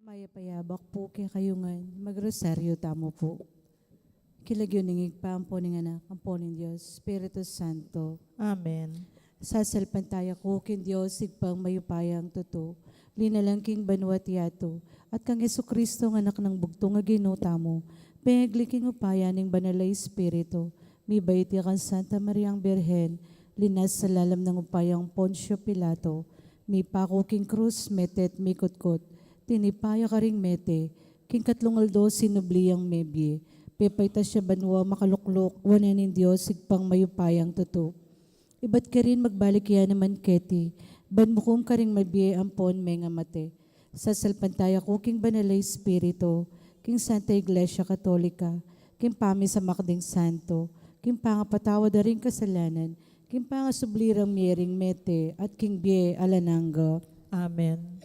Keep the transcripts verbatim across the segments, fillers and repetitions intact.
Mayap a abak pu kekayu ngan. Magrosaryo tamu pu. King lagyu ning Ibpa, ampo ning Anak, ampo ning Dios Espiritu Santo. Amen. Sasalpantaya ku king Dios, Ibpang mayupayang tutu, linalang king banua't yatu, at kang Jesucristo, a Anak nang bugtung a Ginu tamu, pengagli king upaya ning Banal a Espiritu, mibait ya kang Santa Mariang Birhen, linasa lalam ning upayang Poncio Pilato, mipaku king krus, mete't mikutkut, tinipa ya karing mete, king katlung aldo sinubli yang mebie, pepaitas ya banua, makalukluk wanan ning Dios Ibpang mayupayang tutu. Ibat karin magbalik ya naman keti, ban mukum karing mabie ampon mengamate. Sasalpantaya ku king Banal a Espiritu, king Santa Iglesia Katolika, king pamisamak ding santo, king pangapatawad da ring kasalanan, king pangasubli rang mie ring mete, at king bie alang angga. Amen.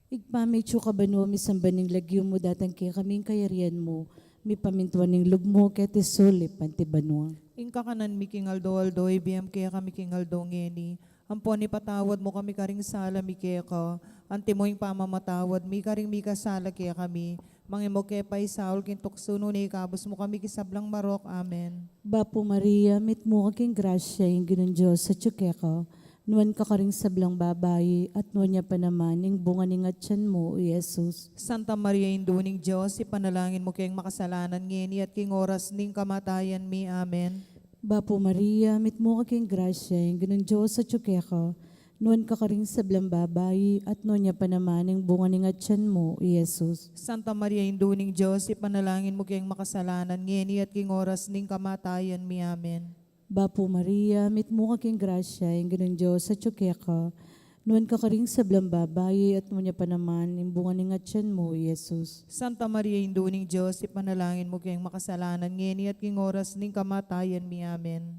Ibpa mi, atsu ka banua, misamban ing lagyu mu, datang kekami ing kayarian mu, mipamintuan ing lub mu keti sulip anti banua. Ing kakanan mi king aldo-aldo ibie mu kekami king aldo ngeni, ampon ipatawad mu kami karing sala mi keka, anti mo ing pamamatawad mi karing mikasala kekami, manga e mu ke paisaul king tuksu, nune ikabus mu kami king sablang marok. Amen. Bapu Maria, mitmu ka king grasya, ing Ginung Dios atyu keka, nuan ka karing sablang babai, at nuan ya pa naman ing bunga ning atyan mu, i Jesus. Santa Maria, Indu ning Dios, ipanalangin mu keng makasalanan ngeni at king oras ning kamatayan mi. Amen. Bapu Maria, mitmu ka king grasya, ing Ginung Dios atyu keka, nuan ka karing sablang babai, at nuan ya pa naman ing bunga ning atyan mu, i Jesus. Santa Maria, Indu ning Dios, ipanalangin mu keng makasalanan ngeni at king oras ning kamatayan mi. Amen. Bapu Maria, mitmu ka king grasya, ing Ginung Dios atyu keka, nuan ka karing sablang babai, at nuan ya pa naman ing bunga ning atyan mu, i Jesus. Santa Maria, Indu ning Dios, ipanalangin mu keng makasalanan ngeni at king oras ning kamatayan mi. Amen.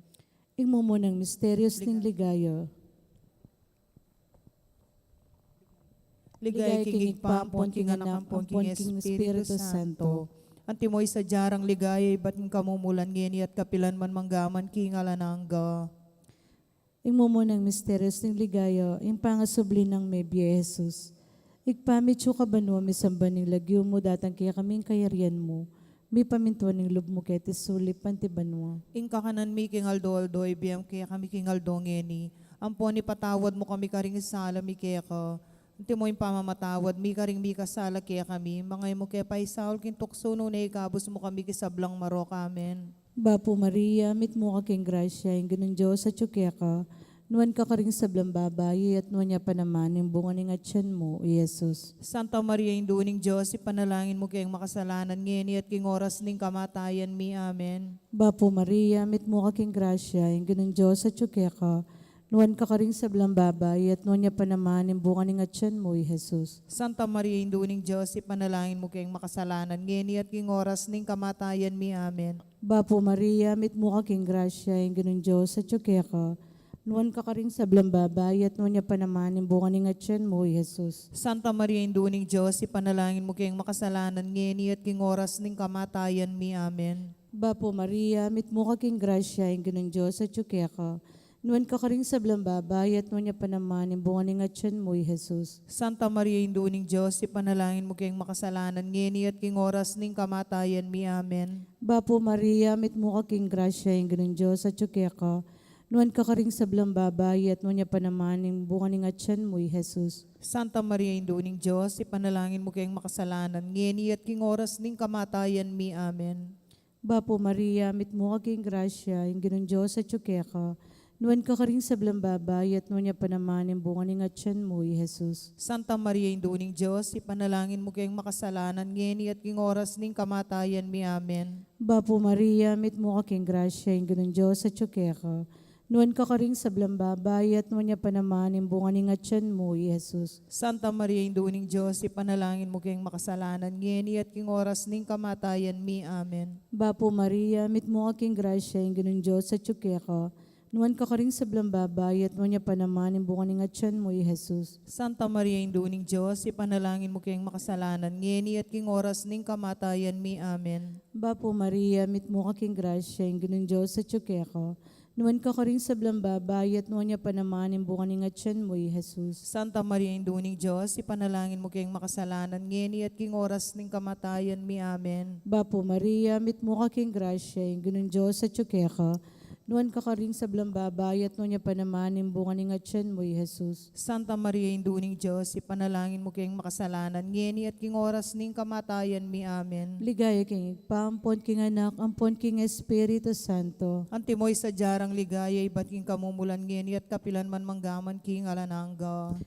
Ing mumunang misterios ning ligaya. Ligaya king Ibpa, ampon king Anak, ampon king Espiritu Santo. Antimo ing sadya rang ligaya, ibat king kamumulan, ngeni at kapilan man, mangga man king alang angga. Ing mumunang misterios ning ligaya, ing pangasubli nang mebie Jesus. Ibpa mi, atsu ka banua, misamban ing lagyu mu, datang kekami ing kayarian mu, mipamintuan ing lub mu keti sulip anti banua. Ing kakanan mi king aldo-aldo ibie mu kekami king aldo ngeni, ampon ipatawad mu kami karing sala mi keka, antimo ing pamamatawad mi karing mikasala kekami, manga e mu ke paisaul king tuksu, nune ikabus mu kami king sablang marok. Amen. Bapu Maria, mitmu ka king grasya, ing Ginung Dios atyu keka, nuan ka karing sablang babai, at nuan ya pa naman ing bunga ning atyan mu, i Jesus. Santa Maria, Indu ning Dios, ipanalangin mu keng makasalanan ngeni at king oras ning kamatayan mi. Amen. Bapu Maria, mitmu ka king grasya, ing Ginung Dios atyu keka, nuan ka karing sablang babai, at nuan ya pa naman ing bunga ning atyan mu, i Jesus. Santa Maria, Indu ning Dios, ipanalangin mu keng makasalanan ngeni at king oras ning kamatayan mi. Amen. Bapu Maria, mitmu ka king grasya, ing Ginung Dios atyu keka, nuan ka karing sablang babai, at nuan ya pa naman ing bunga ning atyan mu, i Jesus. Santa Maria, Indu ning Dios, ipanalangin mu keng makasalanan ngeni at king oras ning kamatayan mi. Amen. Bapu Maria, mitmu ka king grasya, ing Ginung Dios atyu keka, nuan ka karing sablang babai, at nuan ya pa naman ing bunga ning atyan mu, i Jesus. Santa Maria, Indu ning Dios, ipanalangin mu keng makasalanan ngeni at king oras ning kamatayan mi. Amen. Bapu Maria, mitmu ka king grasya, ing Ginung Dios atyu keka, nuan ka karing sablang babai, at nuan ya pa naman ing bunga ning atyan mu, i Jesus. Santa Maria, Indu ning Dios, ipanalangin mu keng makasalanan ngeni at king oras ning kamatayan mi. Amen. Bapu Maria, mitmu ka king grasya, ing Ginung Dios atyu keka, nuan ka karing sablang babai, at nuan ya pa naman ing bunga ning atyan mu, i Jesus. Santa Maria, Indu ning Dios, ipanalangin mu keng makasalanan ngeni at king oras ning kamatayan mi. Amen. Bapu Maria, mitmu ka king grasya, ing Ginung Dios atyu keka, nuan ka karing sablang babai, at nuan ya pa naman ing bunga ning atyan mu, i Jesus. Santa Maria, Indu ning Dios, ipanalangin mu keng makasalanan ngeni at king oras ning kamatayan mi. Amen. Bapu Maria, mitmu ka king grasya, ing Ginung Dios atyu keka, nuan ka karing sablang babai, at nuan ya pa naman ing bunga ning atyan mu, i Jesus. Santa Maria, Indu ning Dios, ipanalangin mu keng makasalanan ngeni at king oras ning kamatayan mi. Amen. Bapu Maria, mitmu ka king grasya, ing Ginung Dios atyu keka, Nuan ka karing sablang babai, at nuan ya pa naman ing bunga ning atian mu, i Jesus. Santa Maria, Indu ning Dios, ipanalangin mu keng makasalanan, ngeni at king oras ning kamatayan mi. Amen. Bapu Maria, mitmu ka king grasya, ing Ginung Dios atyu keka. Nuan ka karing sablang babai, at nuan ya pa naman ing bunga ning atian mu, i Jesus. Santa Maria, Indu ning Dios, ipanalangin mu keng makasalanan, ngeni at king oras ning kamatayan mi. Amen. Ligaya king Ibpa, ampon king Anak, ampon king Espiritu Santo. Antimo ing sadya rang ligaya, ibat king kamumulan, ngeni at kapilan man, manggaman king alang angga.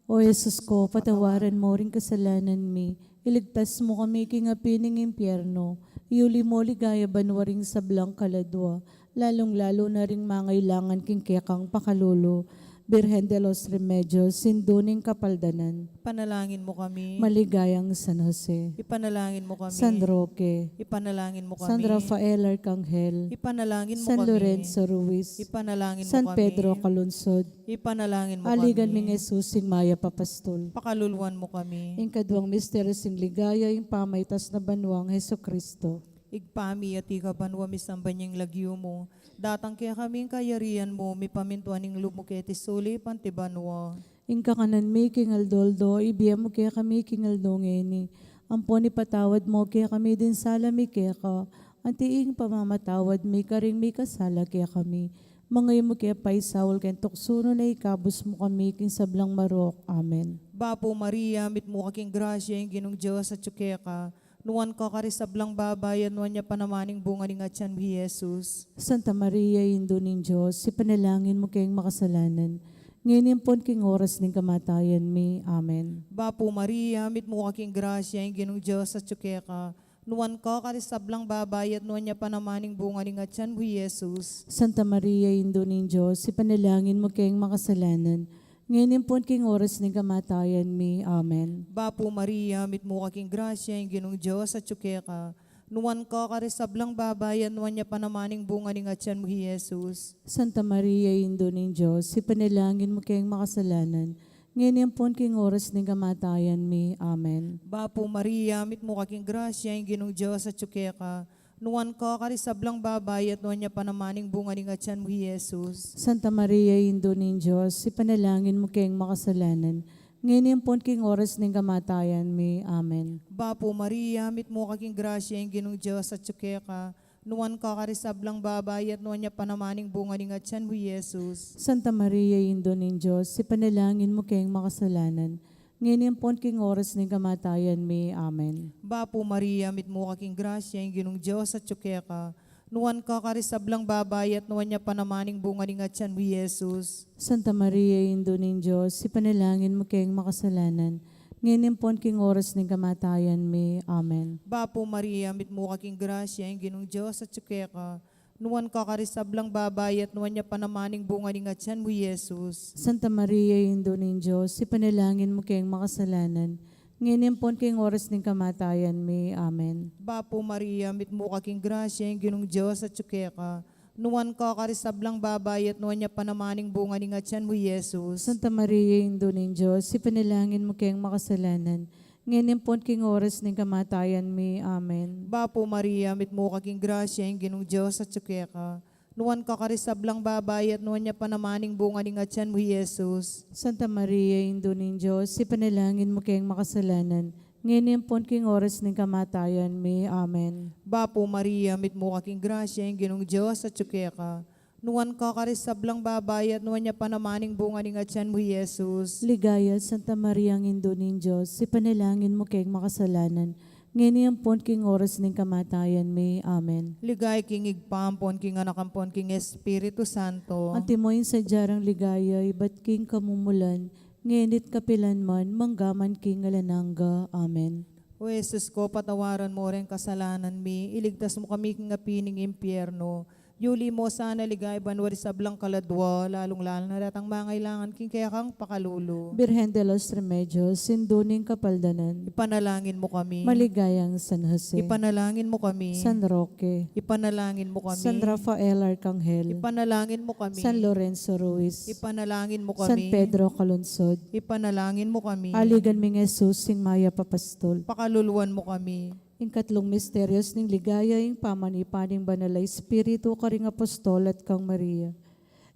O Jesus ko, patawaran mo ring kasalanan mi, iligtas mo kami king api ning impyerno, iuli mo king ligaya banua ring sablang kaladua, lalung-lalu na ring mangailangan king kekang pakalulu. Birhen de los Remedios, Indu ning Kapaldanan. Ipanalangin mo kami. Maligayang San Jose. Ipanalangin mo kami. San Roque. Ipanalangin mo kami. San Rafael Arcangel. Ipanalangin mo kami. San Lorenzo Ruiz. Ipanalangin mo kami. San Pedro Calungsod. Ipanalangin mo kami. Aligan mi ngan Jesus, ing mayap a pastul. Pakaluluan mo kami. Ing kaduang misteryo ning ligaya, ing pamaitas na banuang Jesucristo. Ibpa mi, atiu ka banua, misamban ya ing lagyu mu. Datang kekami ing kayarian mu, mipamintuan ing lub mu keti sulip anti banua. Ing kakanan mi king aldo-aldo, ibie mu kekami king aldo ngeni. Ampon ipatawad mu kekami ding sala mi keka, anti ing pamamatawad mi karing mikasala kekami. Manga e mu ke paisaul king tuksu, nune ikabus mu kami king sablang marok. Amen. Bapu Maria, mitmu ka king grasya, ing Ginung Dios atyu keka. Nuan ka karing sablang babai, at nuan ya pa naman ing bunga ning atian mu, i Jesus. Santa Maria, Indu ning Dios, ipanalangin mu keng makasalanan, ngeni ampon king oras ning kamatayan mi. Amen. Bapu Maria, mitmu ka king grasya, ing Ginung Dios atyu keka. Nuan ka karing sablang babai, at nuan ya pa naman ing bunga ning atian mu, i Jesus. Santa Maria, Indu ning Dios, ipanalangin mu keng makasalanan, ngeni ampon king oras ning kamatayan mi. Amen. Bapu Maria, mitmu ka king grasya, ing Ginung Dios atyu keka. Nuan ka karing sablang babai, at nuan ya pa naman ing bunga ning atian mu, i Jesus. Santa Maria, Indu ning Dios, ipanalangin mu keng makasalanan, ngeni ampon king oras ning kamatayan mi. Amen. Bapu Maria, mitmu ka king grasya, ing Ginung Dios atyu keka. Nuan ka karing sablang babai, at nuan ya pa naman ing bunga ning atian mu, i Jesus. Santa Maria, Indu ning Dios, ipanalangin mu keng makasalanan, ngeni ampon king oras ning kamatayan mi. Amen. Bapu Maria, mitmu ka king grasya, ing Ginung Dios atyu keka. Nuan ka karing sablang babai, at nuan ya pa naman ing bunga ning atian mu, i Jesus. Santa Maria, Indu ning Dios, ipanalangin mu keng makasalanan, ngeni ampon king oras ning kamatayan mi. Amen. Bapu Maria, mitmu ka king grasya, ing Ginung Dios atyu keka. Nuan ka karing sablang babai, at nuan ya pa naman ing bunga ning atian mu, i Jesus. Santa Maria, Indu ning Dios, ipanalangin mu keng makasalanan, ngeni ampon king oras ning kamatayan mi. Amen. Bapu Maria, mitmu ka king grasya, ing Ginung Dios atyu keka. Nuan ka karing sablang babai, at nuan ya pa naman ing bunga ning atian mu, i Jesus. Santa Maria, Indu ning Dios, ipanalangin mu keng makasalanan, ngeni ampon king oras ning kamatayan mi. Amen. Bapu Maria, mitmu ka king grasya, ing Ginung Dios atyu keka. Nuan ka karing sablang babai, at nuan ya pa naman ing bunga ning atian mu, i Jesus. Santa Maria, Indu ning Dios, ipanalangin mu keng makasalanan, ngeni ampon king oras ning kamatayan mi. Amen. Bapu Maria, mitmu ka king grasya, ing Ginung Dios atyu keka. Nuan ka karing sablang babai, at nuan ya pa naman ing bunga ning atian mu, i Jesus. Santa Maria, Indu ning Dios, ipanalangin mu keng makasalanan, ngeni ampon king oras ning kamatayan mi. Amen. Bapu Maria, mitmu ka king grasya, ing Ginung Dios atyu keka. Nuan ka karing sablang babai, at nuan ya pa naman ing bunga ning atian mu, i Jesus. Ligaya, Santa Maria, Indu ning Dios, ipanalangin mu keng makasalanan, ngeni ampon king oras ning kamatayan mi. Amen. Ligaya king Ibpa, ampon king Anak, ampon king Espiritu Santo. Antimo ing sadya rang ligaya, ibat king kamumulan, ngeni't kapilan man, manggaman king alang angga. Amen. O Jesus ko, patawaran mo ring kasalanan mi, iligtas mo kami king api ning impyerno, yuli mo sana king ligaya banua ring sablang kaladua, lalung-lalu na datang mangailangan king kekang pakalulu. Birhen de los Remedios, Indu ning Kapaldanan. Ipanalangin mo kami. Maligayang San Jose. Ipanalangin mo kami. San Roque. Ipanalangin mo kami. San Rafael Arcangel. Ipanalangin mo kami. San Lorenzo Ruiz. Ipanalangin mo kami. San Pedro Calungsod. Ipanalangin mo kami. Aligan mi ngan Jesus, ing mayap a pastul. Pakaluluan mo kami. Ing katlung misterios ning ligaya, ing pamanipa ning Banal a Espiritu karing apostol at kang Maria.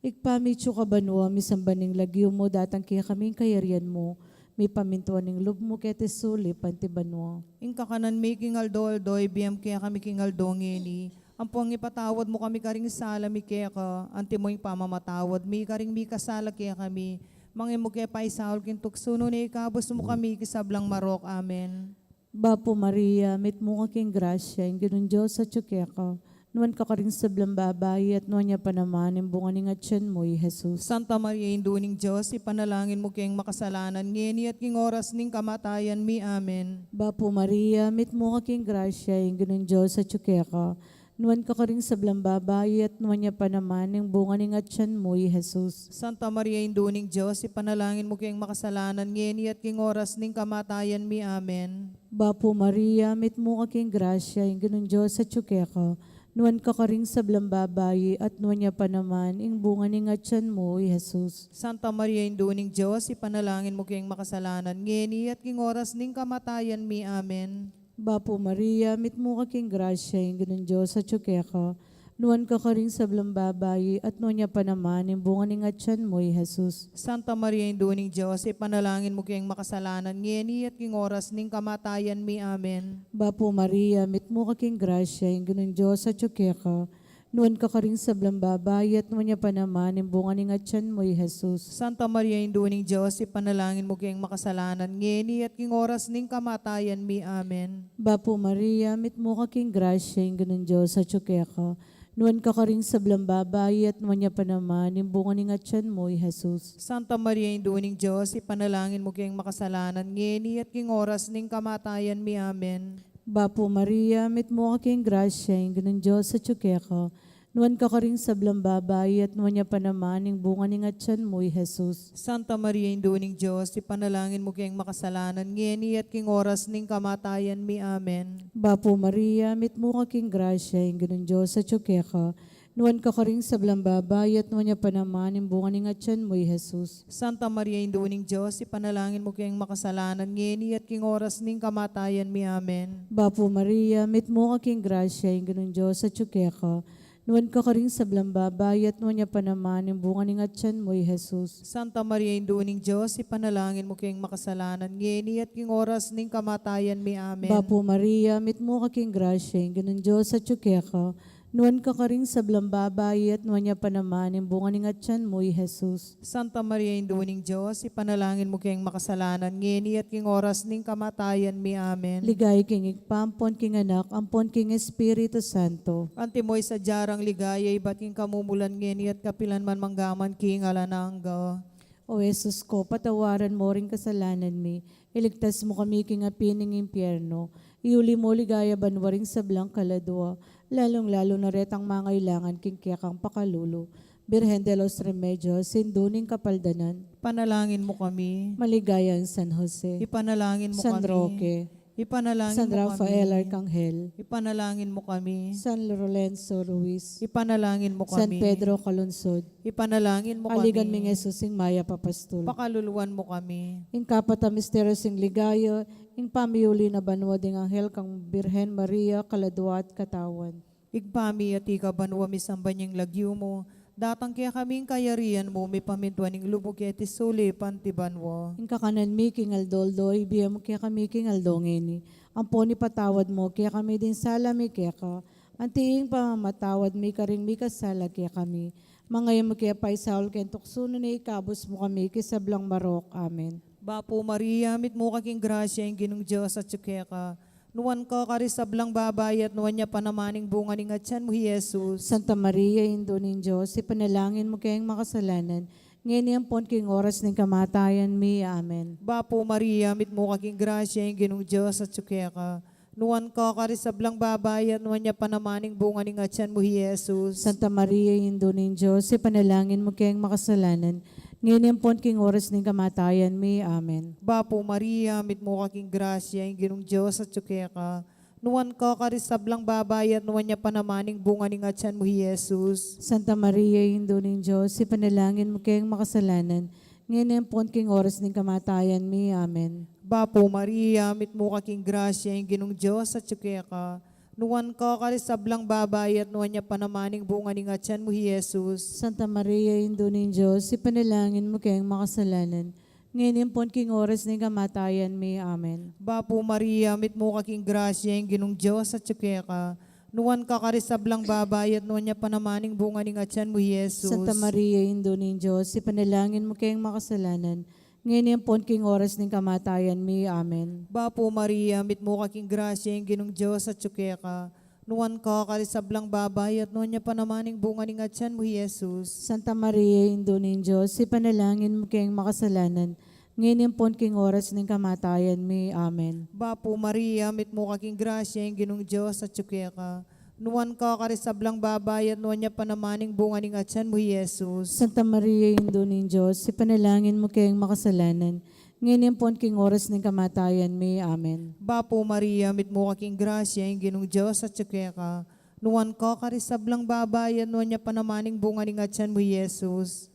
Ibpa mi, atsu ka banua, misamban ing lagyu mu, datang kekami ing kayarian mu, mipamintuan ing lub mu keti sulip anti banua. Ing kakanan mi king aldo-aldo, ibie mu kekami king aldo ngeni, ampon ipatawad mu kami karing sala mi keka, antimo ing pamamatawad mi karing mikasala kekami, manga e mu ke paisaul king tuksu, nune ikabus mu kami king sablang marok. Amen. Bapu Maria, mitmu ka king grasya, ing Ginung Dios atsu keka, nuan ka karing sablang babai, at nuan ya pa naman ing bunga ning atyan mu, i Jesus. Santa Maria, Indu ning Dios, ipanalangin mu keng makasalanan, ngeni at king oras ning kamatayan mi. Amen. Bapu Maria, mitmu ka king grasya, ing Ginung Dios atsu keka, nuan ka karing sablang babai, at nuan ya pa naman ing bunga ning atyan mu, i Jesus. Santa Maria, Indu ning Dios, ipanalangin mu keng makasalanan, ngeni at king oras ning kamatayan mi. Amen. Bapu Maria, mitmu ka king grasya, ing Ginung Dios atsu keka, nuan ka karing sablang babai, at nuan ya pa naman ing bunga ning atyan mu, i Jesus. Santa Maria, Indu ning Dios, ipanalangin mu keng makasalanan, ngeni at king oras ning kamatayan mi. Amen. Bapu Maria, mitmu ka king grasya, ing Ginung Dios atsu keka, nuan ka karing sablang babai, at nuan ya pa naman ing bunga ning atyan mu, i Jesus. Santa Maria, Indu ning Dios, ipanalangin mu keng makasalanan, ngeni at king oras ning kamatayan mi. Amen. Bapu Maria, mitmu ka king grasya, ing Ginung Dios atsu keka, nuan ka karing sablang babai, at nuan ya pa naman ing bunga ning atyan mu, i Jesus. Santa Maria, Indu ning Dios, ipanalangin mu keng makasalanan, ngeni at king oras ning kamatayan mi. Amen. Bapu Maria, mitmu ka king grasya, ing Ginung Dios atsu keka, nuan ka karing sablang babai, at nuan ya pa naman ing bunga ning atyan mu, i Jesus. Santa Maria, Indu ning Dios, ipanalangin mu keng makasalanan, ngeni at king oras ning kamatayan mi. Amen. Bapu Maria, mitmu ka king grasya, ing Ginung Dios atsu keka, nuan ka karing sablang babai, at nuan ya pa naman ing bunga ning atyan mu, i Jesus. Santa Maria, Indu ning Dios, ipanalangin mu keng makasalanan, ngeni at king oras ning kamatayan mi. Amen. Bapu Maria, mitmu ka king grasya, ing Ginung Dios atsu keka, nuan ka karing sablang babai, at nuan ya pa naman ing bunga ning atyan mu, i Jesus. Santa Maria, Indu ning Dios, ipanalangin mu keng makasalanan, ngeni at king oras ning kamatayan mi. Amen. Bapu Maria, mitmu ka king grasya, ing Ginung Dios atsu keka, nuan ka karing sablang babai, at nuan ya pa naman ing bunga ning atyan mu, i Jesus. Santa Maria, Indu ning Dios, ipanalangin mu keng makasalanan, ngeni at king oras ning kamatayan mi. Amen. Bapu Maria, mitmu ka king grasya, ing Ginung Dios atsu keka, nuan ka karing sablang babai, at nuan ya pa naman ing bunga ning atyan mu, i Jesus. Santa Maria, Indu ning Dios, ipanalangin mu keng makasalanan, ngeni at king oras ning kamatayan mi. Amen. Ligaya king Ibpa, ampon king Anak, ampon king Espiritu Santo. Antimo ing sadya rang ligaya, ibat king kamumulan, ngeni at kapilan man, mangga man king alang angga. O Jesus ko, patawaran mu ring kasalanan mi, iligtas mu kami king api ning impyerno, iuli mu king ligaya banua ring sablang kaladua, lalung-lalu na retang mangailangan king kekang pakalulu. Birhen de los Remedios, Indu ning Kapaldanan. Ipanalangin mu kami. Maligayang San Jose. Ipanalangin mu kami. San Roque. Ipanalangin mu kami. San Rafael Arcangel. Ipanalangin mu kami. San Lorenzo Ruiz. Ipanalangin mu kami. San Pedro Calungsod. Ipanalangin mu kami. Aligan ming Jesus, ing mayap a pastul. Pakaluluan mu kami. Ing kapat a misteryo ning ligaya, ing pamiuli na banua ding anghel kang Birhen Maria, kaladua at katawan. Ibpa mi, atiu ka banua, misamban ya ing lagyu mu, datang kekami ing kayarian mu, mipamintuan ing lub mu keti sulip anti banua. Ing kakanan mi king aldo-aldo, ibie mu kekami king aldo ngeni. Ampon ipatawad mu kekami ding sala mi keka, anti ing pamamatawad mi karing mikasala kekami. Manga e mu ke paisaul king tuksu, nune ikabus mu kami king sablang marok. Amen. Bapu Maria, mitmu ka king grasya, ing Ginung Dios atyu keka. Nuan ka karing sablang babai, at nuan ya pa naman ing bunga ning atyan mu, i Jesus. Santa Maria, Indu ning Dios, ipanalangin mu keng makasalanan, ngeni ampon king oras ning kamatayan mi. Amen. Bapu Maria, mitmu ka king grasya, ing Ginung Dios atyu keka. Nuan ka karing sablang babai, at nuan ya pa naman ing bunga ning atyan mu, i Jesus. Santa Maria, Indu ning Dios, ipanalangin mu keng makasalanan, ngeni ampon king oras ning kamatayan mi. Amen. Bapu Maria, mitmu ka king grasya, ing Ginung Dios atyu keka. Nuan ka karing sablang babai, at nuan ya pa naman ing bunga ning atyan mu, i Jesus. Santa Maria, Indu ning Dios, ipanalangin mu keng makasalanan, Ngeni ampon king oras ning kamatayan mi. Amen. Bapu Maria, mitmu ka king grasya, ing Ginung Dios atyu keka. Nuan ka karing sablang babai, at nuan ya pa naman ing bunga ning atyan mu, i Jesus. Santa Maria, Indu ning Dios, ipanalangin mu keng makasalanan, ngeni ampon king oras ning kamatayan mi. Amen. Bapu Maria, mitmu ka king grasya, ing Ginung Dios atyu keka. Nuan ka karing sablang babai, at nuan ya pa naman ing bunga ning atyan mu, i Jesus. Santa Maria, Indu ning Dios, ipanalangin mu keng makasalanan, ngeni ampon king oras ning kamatayan mi. Amen. Bapu Maria, mitmu ka king grasya, ing Ginung Dios atyu keka. Nuan ka karing sablang babai, at nuan ya pa naman ing bunga ning atyan mu, i Jesus. Santa Maria, Indu ning Dios, ipanalangin mu keng makasalanan, ngeni ampon king oras ning kamatayan mi. Amen. Bapu Maria, mitmu ka king grasya, ing Ginung Dios atyu keka. Nuan ka karing sablang babai, at nuan ya pa naman ing bunga ning atyan mu, i Jesus. Santa Maria, Indu ning Dios, ipanalangin mu keng makasalanan, ngeni ampon king oras ning kamatayan mi. Amen. Bapu Maria, mitmu ka king grasya, ing Ginung Dios atyu keka. Nuan ka karing sablang babai, at nuan ya pa naman ing bunga ning atyan mu, i Jesus.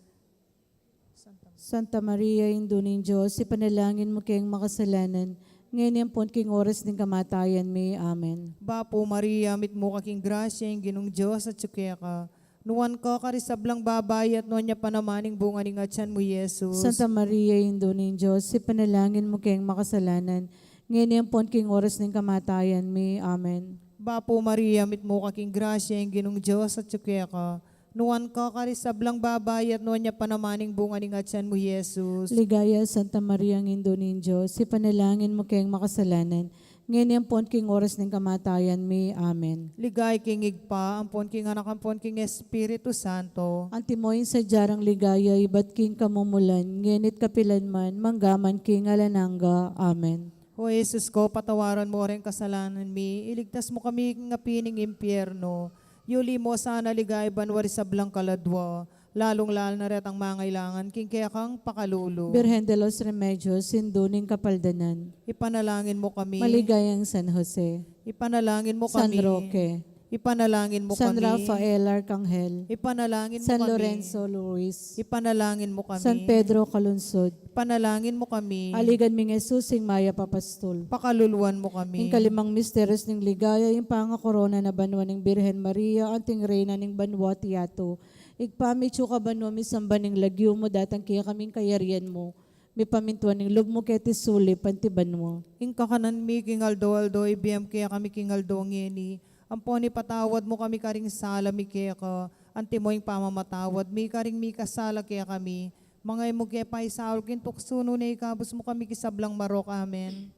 Santa Maria, Indu ning Dios, ipanalangin mu keng makasalanan, ngeni ampon king oras ning kamatayan mi. Amen. Bapu Maria, mitmu ka king grasya, ing Ginung Dios atyu keka. Nuan ka karing sablang babai, at nuan ya pa naman ing bunga ning atyan mu, i Jesus. Santa Maria, Indu ning Dios, ipanalangin mu keng makasalanan, ngeni ampon king oras ning kamatayan mi. Amen. Bapu Maria, mitmu ka king grasya, ing Ginung Dios atyu keka. Nuan ka karing sablang babai, at nuan ya pa naman ing bunga ning atyan mu, i Jesus. Ligaya, Santa Maria, Indu ning Dios, ipanalangin mu keng makasalanan, ngeni ampon king oras ning kamatayan mi. Amen. Ligaya king Ibpa, ampon king Anak, ampon king Espiritu Santo. Antimo ing sadya rang ligaya ibat king kamumulan, ngeni't kapilan man, manggaman king alang angga. Amen. O Jesus ko, patawaran mu reng kasalanan mi, iligtas mu kami king api ning impyerno, yuli mu sana ligaya banua ring sablang kaladua, lalung-lalu na retang mangailangan king kekang pakalulu. Birhen de los Remedios, Indu ning Kapaldanan. Ipanalangin mu kami. Maligayang San Jose. Ipanalangin mu kami. San Roque. Ipanalangin mu kami. San Rafael Arcangel. Ipanalangin mu kami. San Lorenzo Ruiz. Ipanalangin mu kami. San Pedro Calungsod. Ipanalangin mu kami. Aligan ming Jesus, ing mayap a pastul. Pakaluluan mu kami. Ing kalimang misteryos ning ligaya, ing pangakorona na banua ning Birhen Maria, anting Reyna ning banua at yatu. Ibpa mi, atsu ka banua, misamban ing lagyu mu, datang kekami ing kayarian mu, mipamintuan ing lub mu keti sulip anti banua. Ing kakanan mi king aldo-aldo, ibie mu kekami king aldo ngeni, ampon ipatawad mu kami karing sala mi keka, antimo ing pamamatawad mi karing mikasala kekami. Manga e mu ke paisaul king tuksu, nune ikabus mu kami king sablang marok. Amen.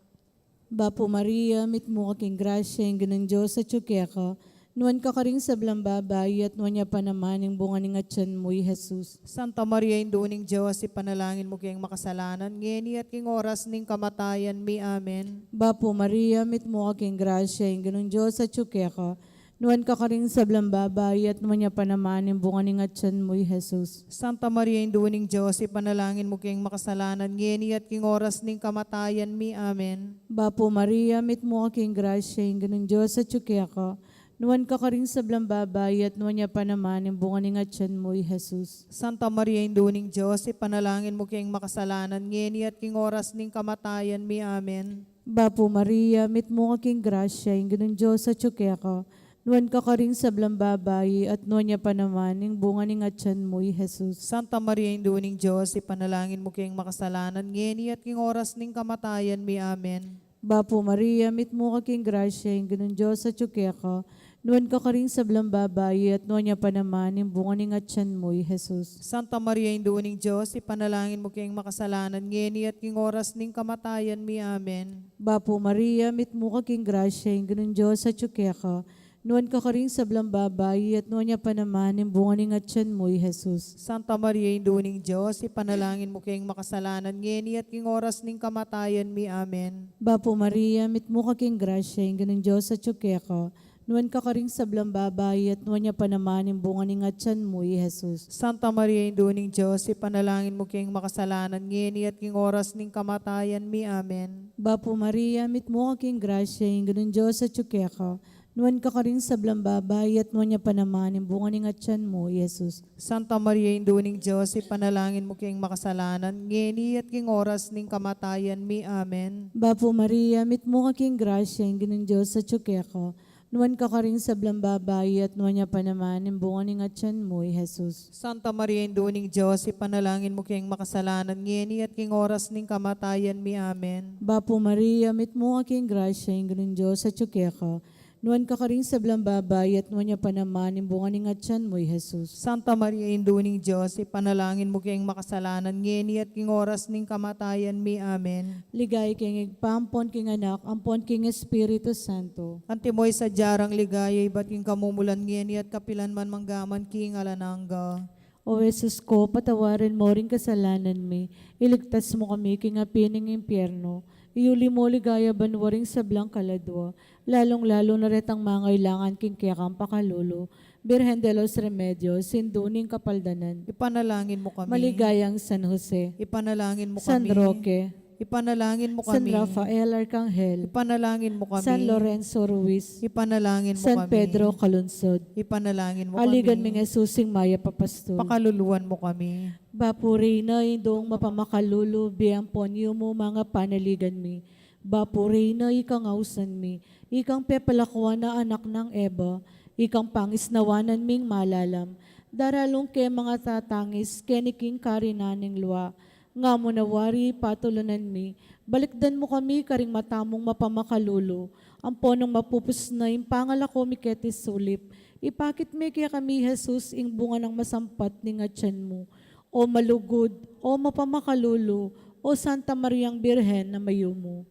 Bapu Maria, mitmu ka king grasya, ing Ginung Dios atyu keka. Nuan ka karing sablang babai, at nuan ya pa naman ing bunga ning atyan mu, i Jesus. Santa Maria, Indu ning Dios, ipanalangin mu keng makasalanan, ngeni at king oras ning kamatayan mi. Amen. Bapu Maria, mitmu ka king grasya, ing Ginung Dios atyu keka. Nuan ka karing sablang babai, at nuan ya pa naman ing bunga ning atyan mu, i Jesus. Santa Maria, Indu ning Dios, ipanalangin mu keng makasalanan, ngeni at king oras ning kamatayan mi. Amen. Bapu Maria, mitmu ka king grasya, ing Ginung Dios atyu keka. Nuan ka karing sablang babai, at nuan ya pa naman ing bunga ning atyan mu, i Jesus. Santa Maria, Indu ning Dios, ipanalangin mu keng makasalanan, ngeni at king oras ning kamatayan mi. Amen. Bapu Maria, mitmu ka king grasya, ing Ginung Dios atyu keka. Nuan ka karing sablang babai, at nuan ya pa naman ing bunga ning atyan mu, i Jesus. Santa Maria, Indu ning Dios, ipanalangin mu keng makasalanan, ngeni at king oras ning kamatayan mi. Amen. Bapu Maria, mitmu ka king grasya, ing Ginung Dios atyu keka. Nuan ka karing sablang babai, at nuan ya pa naman ing bunga ning atyan mu, i Jesus. Santa Maria, Indu ning Dios, ipanalangin mu keng makasalanan, ngeni at king oras ning kamatayan mi. Amen. Bapu Maria, mitmu ka king grasya, ing Ginung Dios atyu keka. Nuan ka karing sablang babai, at nuan ya pa naman ing bunga ning atyan mu, i Jesus. Santa Maria, Indu ning Dios, ipanalangin mu keng makasalanan, ngeni at king oras ning kamatayan mi. Amen. Bapu Maria, mitmu ka king grasya, ing Ginung Dios atyu keka. Nuan ka karing sablang babai, at nuan ya pa naman ing bunga ning atyan mu, i Jesus. Santa Maria, Indu ning Dios, ipanalangin mu keng makasalanan, ngeni at king oras ning kamatayan mi. Amen. Bapu Maria, mitmu ka king grasya, ing Ginung Dios atyu keka. Nuan ka karing sablang babai, at nuan ya pa naman ing bunga ning atyan mu, i Jesus. Santa Maria, Indu ning Dios, ipanalangin mu keng makasalanan, ngeni at king oras ning kamatayan mi. Amen. Bapu Maria, mitmu ka king grasya, ing Ginung Dios atyu keka. Nuan ka karing sablang babai, at nuan ya pa naman ing bunga ning atyan mu, i Jesus. Santa Maria, Indu ning Dios, ipanalangin mu keng makasalanan, ngeni at king oras ning kamatayan mi. Amen. Bapu Maria, mitmu ka king grasya, ing Ginung Dios atyu keka. Nuan ka karing sablang babai, at nuan ya pa naman ing bunga ning atyan mu, i Jesus. Santa Maria, Indu ning Dios, ipanalangin mu keng makasalanan, ngeni at king oras ning kamatayan mi. Amen. Ligaya king Ibpa, ampon king Anak, ampon king Espiritu Santo. Antimo ing sadya rang ligaya, ibat king kamumulan, ngeni at kapilan man, mangga man king alang angga. O Jesus ko, patawaran mu ring kasalanan mi, iligtas mu kami king api ning impyerno, iuli mu king ligaya banua ring sablang kaladua, lalung-lalu na retang mangailangan king kekang pakalulu. Birhen de los Remedios, Indu ning Kapaldanan. Ipanalangin mu kami. Maligayang San Jose. Ipanalangin mu San kami. Roque. Ipanalangin mu San kami. Rafael Arcangel. Ipanalangin mu kami. San Lorenzo Ruiz. Ipanalangin mu San kami. Pedro Calungsod. Ipanalangin mu Aligan kami. Ming Jesus, ing mayap a pastul. Pakaluluan mu kami. Bapu Reyna, Indung mapamakalulu, bie ampon yumu, manga panaligan mi. Bapu Reyna, ikang ausan mi, ikang pepalakuan a anak nang Eva, ikang pangisnawanan ming malalam, daralung ke mangatatangis keni king karinan ning lua, nga mu na wari patulunan mi, balikdan mu kami karing mata mung mapamakalulu, ampon nung mapupus na ing pangalako mi keti sulip, ipakit me kekami Jesus ing bunga nang masampat ning atyan mu. O malugud, o mapamakalulu, o Santa Mariang Birhen a mayumu.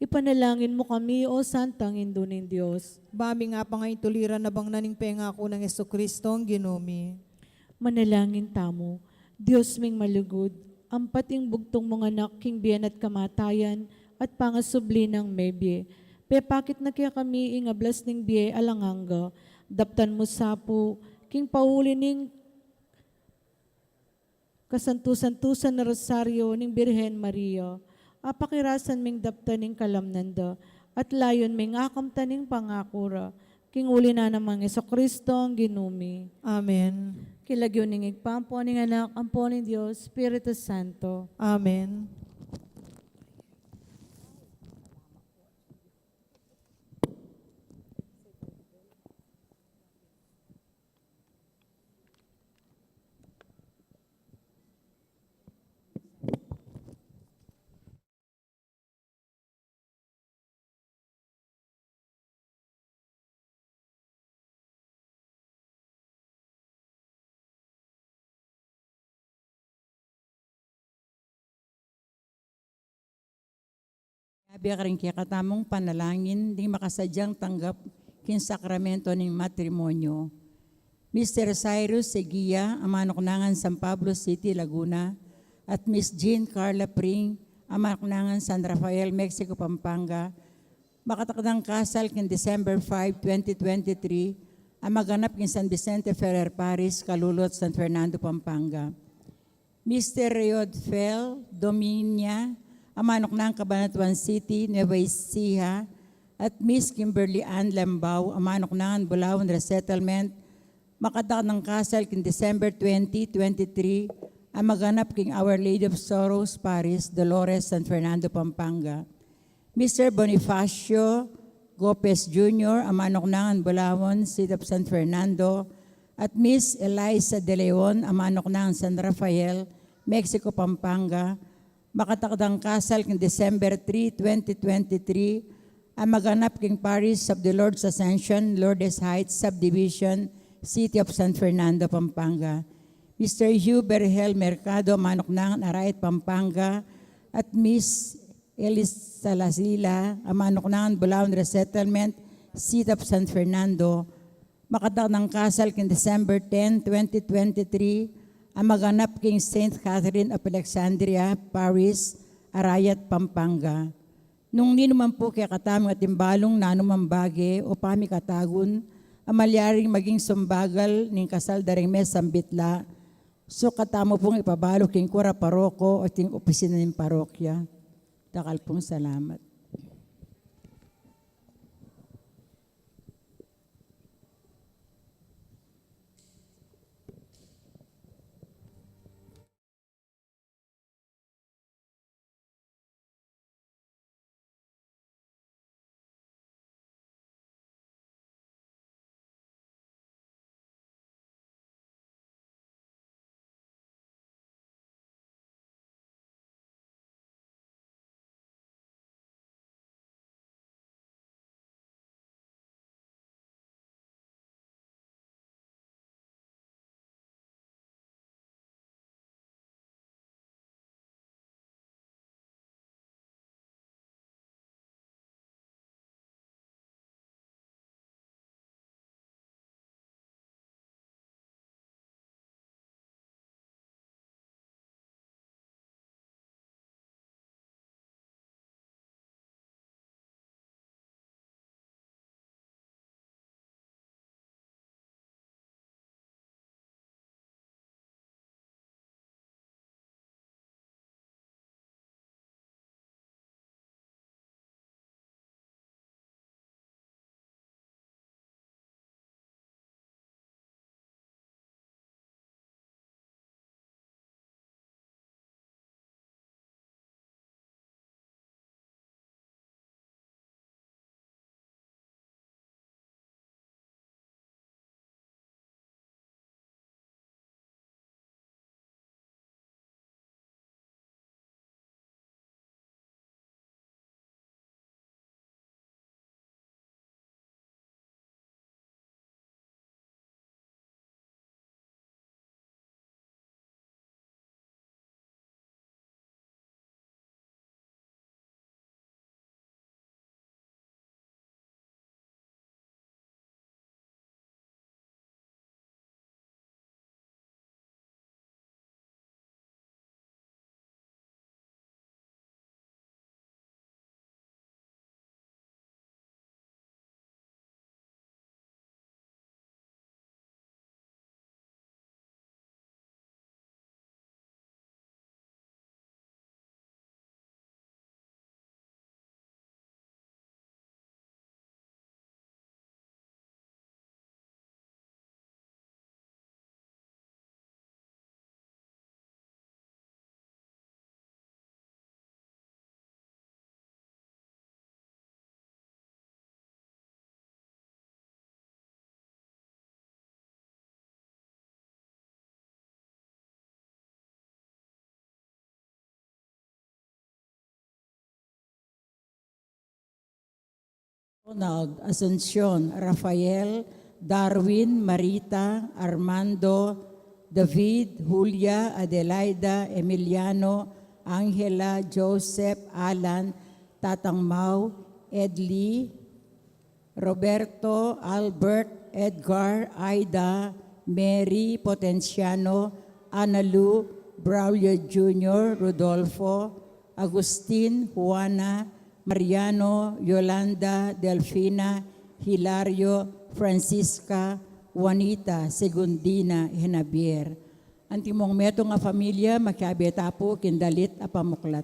Ipanalangin mu kami, o Santang Indu ning Dios. Ba ming apangaintuliran a bangnan ning pengaku nang Jesucristo, ing Ginu mi. Manalangin tamu. Dios ming malugud, ampat ing bugtung mung Anak king bie na at kamatayan at pangasubli nang mebie, pepakit na kekami ing ablas ning bie alang angga. Daptan mu sa pu, king pauli ning kasantu-santusan a Rosario ning Birhen Maria, apakirasan ming daptan ing kalamnan da, at layun ming akamtan ing pangaku ra, king uli na nang Jesucristo, ing Ginu mi. Amen. King lagyu ning Ibpa, ampo ning Anak, ampo ning Dios Espiritu Santo. Amen. Yabe karing kekatamung panalangin ding makasadyang tanggap king sakramento ning matrimonyo. Mister Cyrus Segia, a manuknangan San Pablo City, Laguna, at Miss Jean Carla Pring, a manuknangan San Rafael, Mexico, Pampanga, makatakdang kasal king December five, twenty twenty-three, a maganap king San Vicente Ferrer Parish, Calulot, San Fernando, Pampanga. Mister Rayod Fel Dominia, a manuknangan Cabanatuan City, Nueva Ecija, at Miss Kimberly Ann Lembao, a manuknangan Bulawan Resettlement, makatakdang kasal king December twenty twenty-three, a maganap king Our Lady of Sorrows Parish, Dolores, San Fernando, Pampanga. Mister Bonifacio Gopez Junior, a manuknangan Bulawan, City of San Fernando, at Miss Eliza De Leon, a manuknangan San Rafael, Mexico, Pampanga, makatakdang kasal king December three, twenty twenty-three, a maganap king Parish of the Lord's Ascension, Lourdes Heights Subdivision, City of San Fernando, Pampanga. Mister Hugh Berhel Mercado, a manuknangan Arayat, Pampanga, at Miss Elis Salasila, a manuknangan Bulawan Resettlement, City of San Fernando, makatakdang kasal king December ten, twenty twenty-three, a maganap king Saint Catherine of Alexandria Parish, Arayat, Pampanga. Nung ninuman pu kekatamung atin balung nanumang bage o pamikatagun a malyaring maging sumbagal ning kasal da ring mesambitla, sukat tamu pung ipabalu king kura paroko o king opisina ning parokya. Dakal pung salamat. Ronald, Asuncion, Rafael, Darwin, Marita, Armando, David, Julia, Adelaida, Emiliano, Angela, Joseph, Alan, Tatang Mau, Edli, Roberto, Albert, Edgar, Aida, Mary, Potenciano, Analu, Braulio Junior, Rodolfo, Agustin, Juana, Mariano, Yolanda, Delfina, Hilario, Francisca, Juanita, Segundina, Henabier. Antimong metung a familia, makiabe ta pu king dalit a pamuklat.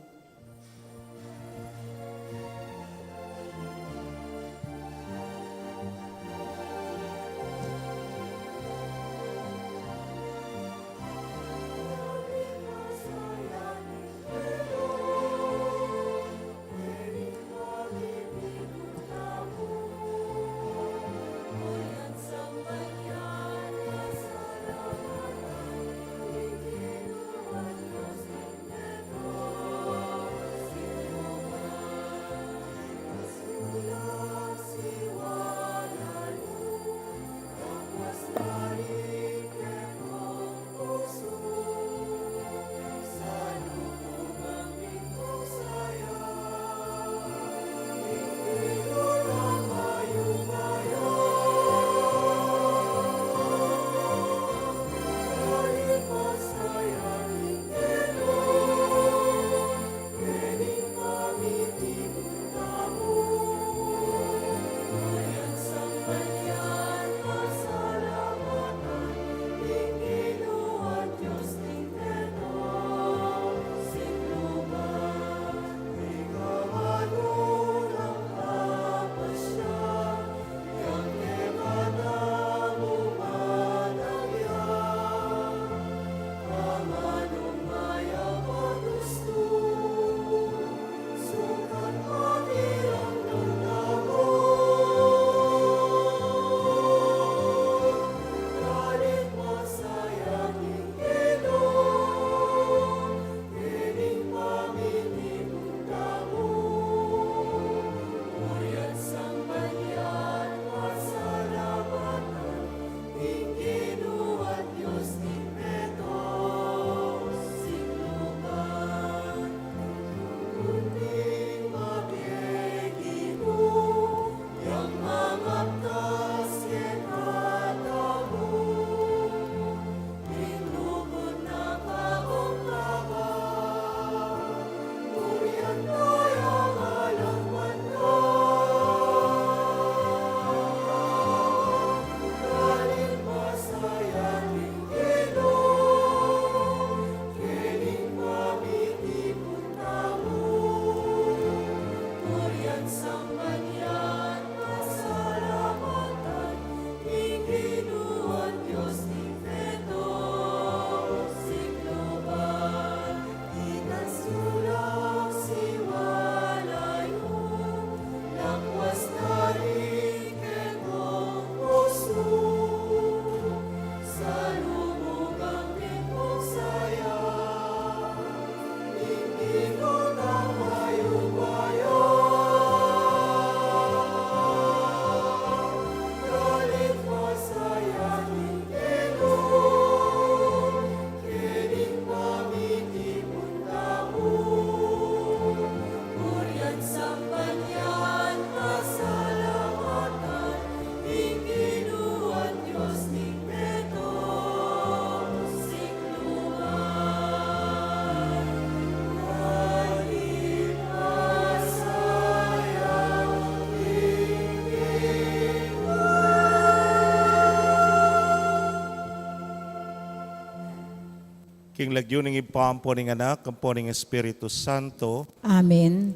King lagyu ning Ibpa, ampo ning Anak, ampo ning Espiritu Santo. Amen.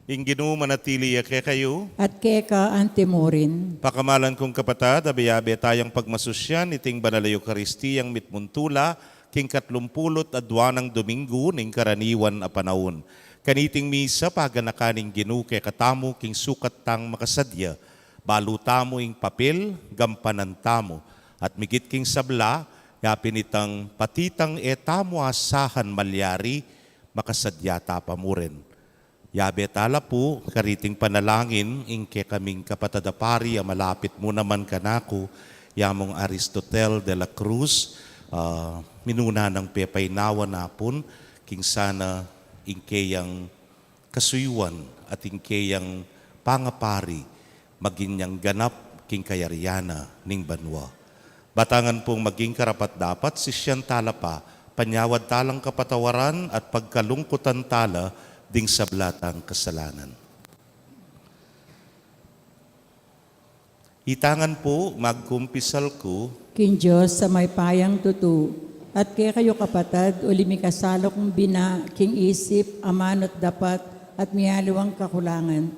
Ing Ginu manatili ya kekayu. At keka antimurin. Pakamalan kung kapatad, abe-abe tayang pagmasusyan iting banal a Eukaristiyang mitmung tula king katlumpulu't adua nang Dominggu ning karaniwan a panaun. Kaniting misa, paganakan ning Ginu kekatamu king sukat tang makasadya. Balu tamu ing papel gampanan tamu, at migit king sabla, yapin itang pati tang e tamu asahan malyari, makasadya ta pa mu rin. Yabe tala pu kariting panalangin ing kekaming kapatad a pari a malapit mu naman kanaku, yamung Aristotel de la Cruz, ah, minuna nang pepainawa na pun, king sana ing keyang kasuyuan at ing keyang pangapari maging yang ganap king kayarian na ning banua. Batangan pung maging karapat-dapat, sisian tala pa, panyawad talang kapatawaran at pagkalungkutan tala ding sabla tang kasalanan. Itangan pu, magkumpisal ku king Dios a mayupayang tutu, at kekayu kapatad, uli mikasalu kung bina king isip, amanu at dapat, at miyaliwang kakulangan.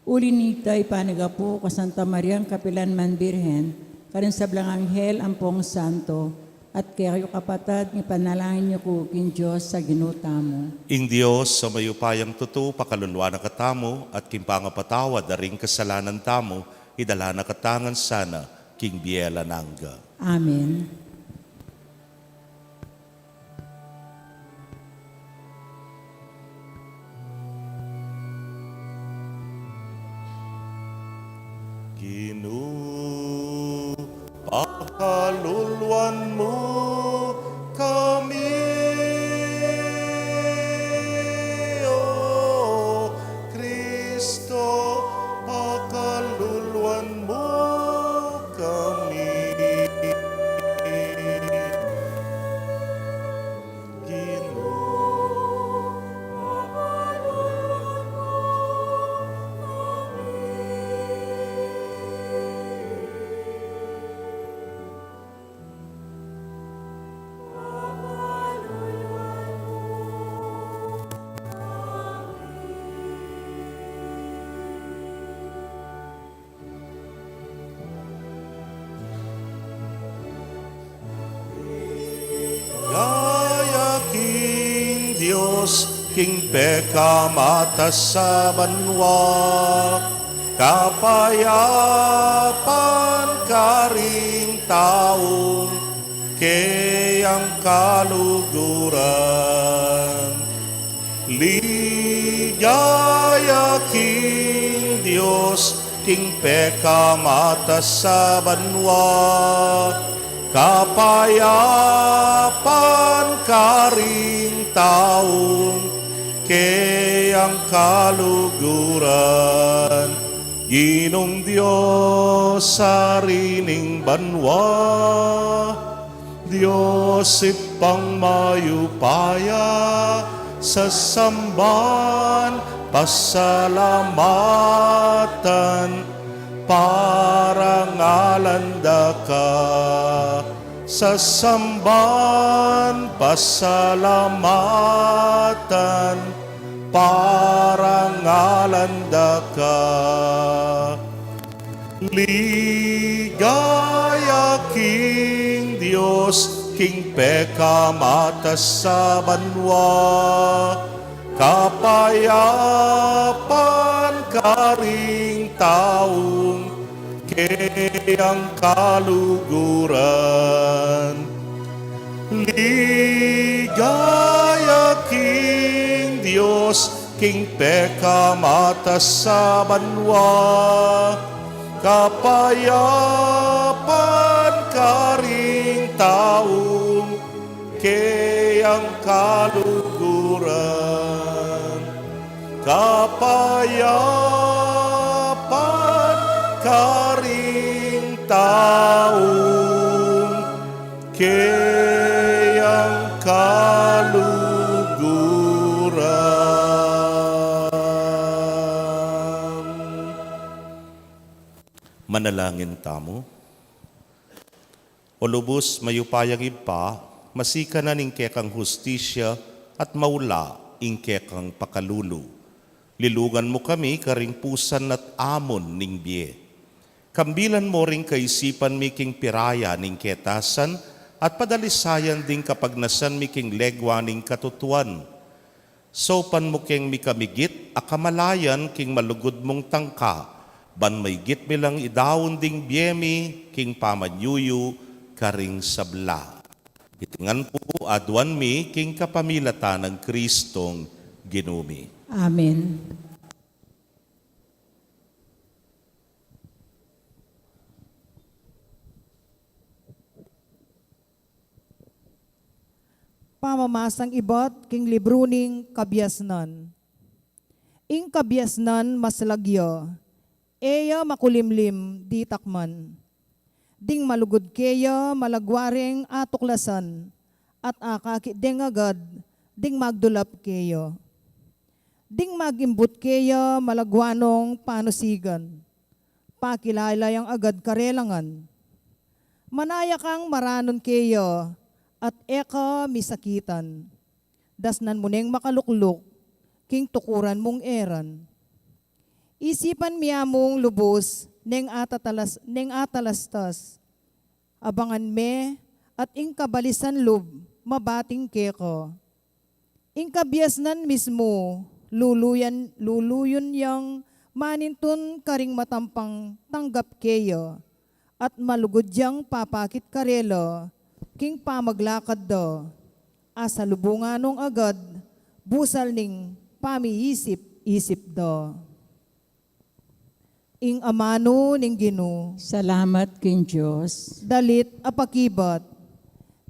Uli nita, ipanyawad ku pu ka Santa Mariang kapilan man Birhen, karing sablang anghel ampong santo, at kekayu kapatad, ipanalangin yu ku king Dios a Ginu tamu. Ing Dios a mayupayang tutu pakaluluan na katamu, at king pangapatawad da ring kasalanan tamu, idala na katamu ngan sana king bie alang angga. Amen. Ginu, pakaluluan mu kami. O Kristo, pakaluluan mu kami. Ginu, pakaluluan mu kami. Ligaya king Dios, king pekamatas a banua, kapayapan karing taung keyang kaluguran. Ligaya king Dios, king pekamatas a banua, kapayapan karing taung keyang kaluguran. Ginung Dios, Ari ning banua, Dios Ibpang mayupaya, sasamban, pasalamatan, parangalan da ka. Sasamban, pasalamatan, parangalan da ka. Ligaya king Dios, king pekamatas a banua, kapayapan karing taung keyang kaluguran. Ligaya king Dios, king pekamatas a banua, kapayapan karing taung keyang kaluguran. Kapayapan karing taung keyang kaluguran. Manalangin tamu. O lubus mayupayang Ibpa, masikan ing kekang hustisya at maula ing kekang pakalulu. Lilugan mu kami karing pusan at amun ning bie. Kambilan mu ring kaisipan mi king piraya ning ketasan at padalisayan ding kapagnasan mi king legua ning katutuan. Saupan mu keng mikamigit a kamalayan king malugud mung tangka, ban maigit mi lang idaun ding bie mi king pamanyuyu karing sabla. Iti ngan pu aduan mi king kapamilatan nang Kristong Ginu mi. Amen. Pamamasang ibat king libru ning Kabiasnan. Ing kabiasnan maslag ya, e ya makulimlim ditak man. Ding malugud keya malagwa reng atuklasan, at akakit deng agad ding magdulap keya. Ding magimbut keya malagwa nong panusigan, pakilala yang agad karelangan. Manaya kang maranun keya, at e ka misakitan. Dasnan mu neng makalukluk king tukuran mung eran. Isipan mia mung lubus neng atatalas, neng atalastas. Abangan me at ing kabalisan lub mabating keka. Ing kabiasnan mismu, luluyan, luluyun yang manintun karing matampang tanggap keya, at malugud yang papakit karela king pamaglakad da. Asalubungan nong agad busal ning pamiisip-isip da. Ing amanu ning Ginu. Salamat king Dios. Dalit a pakibat.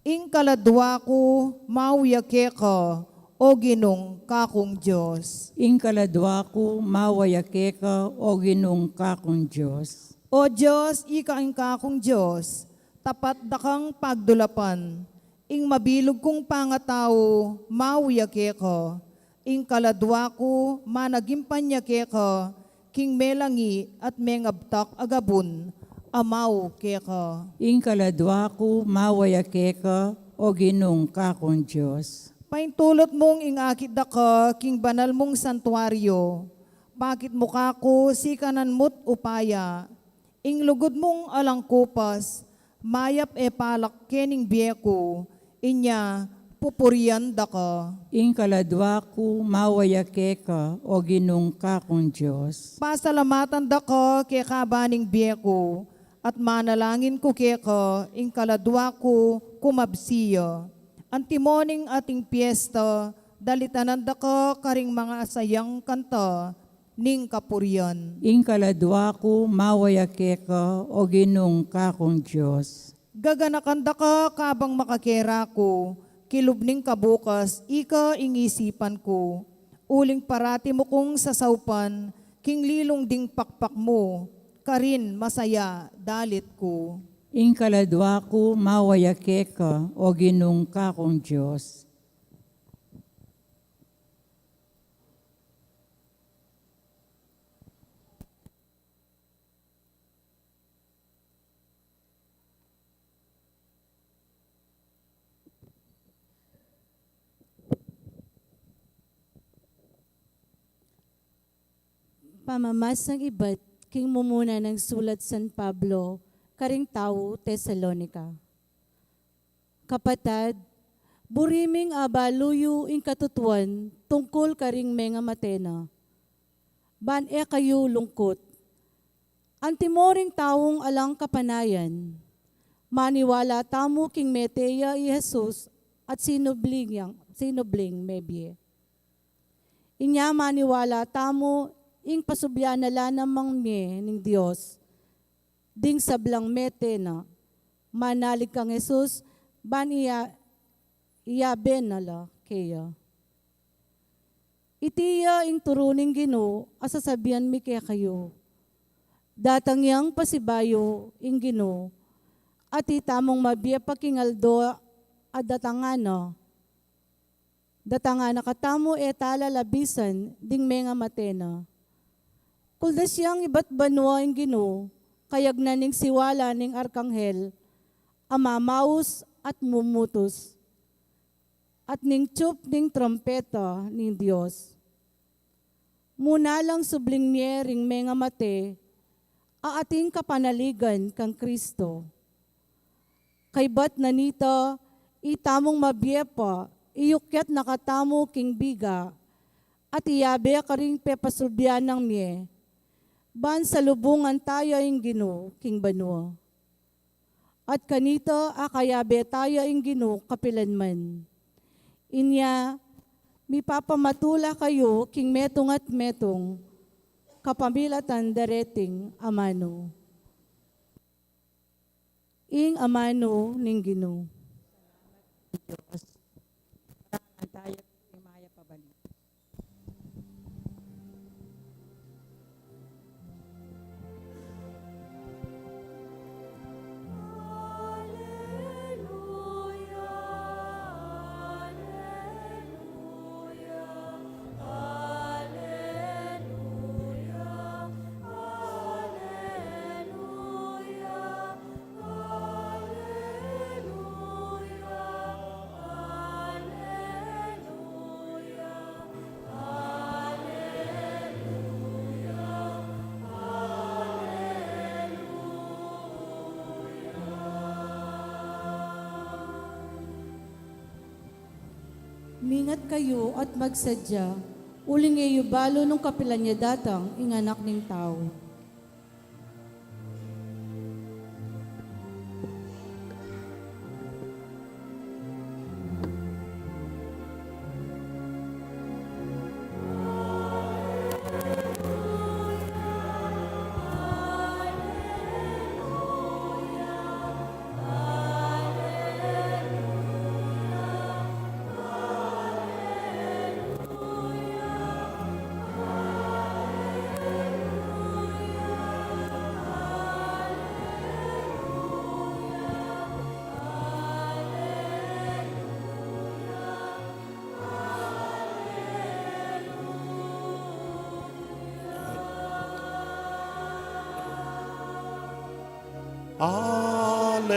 Ing kaladwa ku mauya keka, o Ginung kakung Dios. Ing kaladwa ku mauya keka, o Ginung kakung Dios. O Dios, ika ing kakung Dios, tapat da kang pagdulapan. Ing mabilug kung pangatau mauya keka, ing kaladwa ku managimpan ya keka, king melangi at mengabtak a gabun a mau keka. Ing kaladwa ku mauya keka, o Ginung kakung Dios. Paintulut mung ing akit da ka king banal mung santuario, pakit mu kaku sikanan mu't upaya. Ing lugud mung alang kupas, mayap e palak kening bie ku, inya pupurian da ka. Ing kaladwa ku mauya keka, o Ginung kakung Dios. Pasalamatan da ka kekaba ning bie ku, at manalangin ku keka, ing kaladwa ku kumabsi ya. Antimo ning ating piesta, dalitanan da ka karing mangasayang kanta ning kapurian. Ing kaladwa ku mauya keka, o Ginung kakung Dios. Gaganakan da ka kabang makakera ku, kilub ning kabukas, ika ing isipan ku. Uling parati mu kung sasaupan, king lilung ding pakpak mu, karin masaya dalit ku. Ing kaladwa ku mauya keka, o Ginung kakung Dios. Pamamasang ibat king mumuna nang sulat San Pablo karing tau Tesalonica. Kapatad, buri ming abalu yu ing katutuan tungkul karing mengamate na, ban e kayu lungkut. Antimo ring taung alang kapanayan, maniwala tamu king mete ya i Jesus at sinubling yang, sinubling mebie. Inya maniwala tamu ing pasubyan na la namang mie ning Dios ding sablang mete na, manalig kang Jesus, ban iya, iyabe na la keya. Iti ya ing turu ning Ginu a sasabian mi kekayu. Datang yang pasibayu ing Ginu, at itamung mabie pa king aldo a datangan na. Datangan na katamu e tala labisan ding mengamate na. Kuldas yang ibat banua ing Ginu, kayagnan ning siwala ning arkanghel a mamaus at mumutus, at ning tsup ning trumpeta ning Dios. Muna lang subling mie ring mengamate a ating kapanaligan kang Kristo. Kaybat na nita, itamung mabie pa, iyukyat na katamu king biga, at iyabe karing pepasubyan nang mie, ban salubungan taya ing Ginu king banua. At kanita akayabe taya ing Ginu kapilan man. Inya, Mipapamatula kayu king metung at metung, kapamilatan dereting amanu. Ing amanu ning Ginu. Dios. Tayo, mayap a balita. Mingat kayu at magsadya, uling e yu balu nung kapilan ya datang ing Anak ning Tau. Aleluya.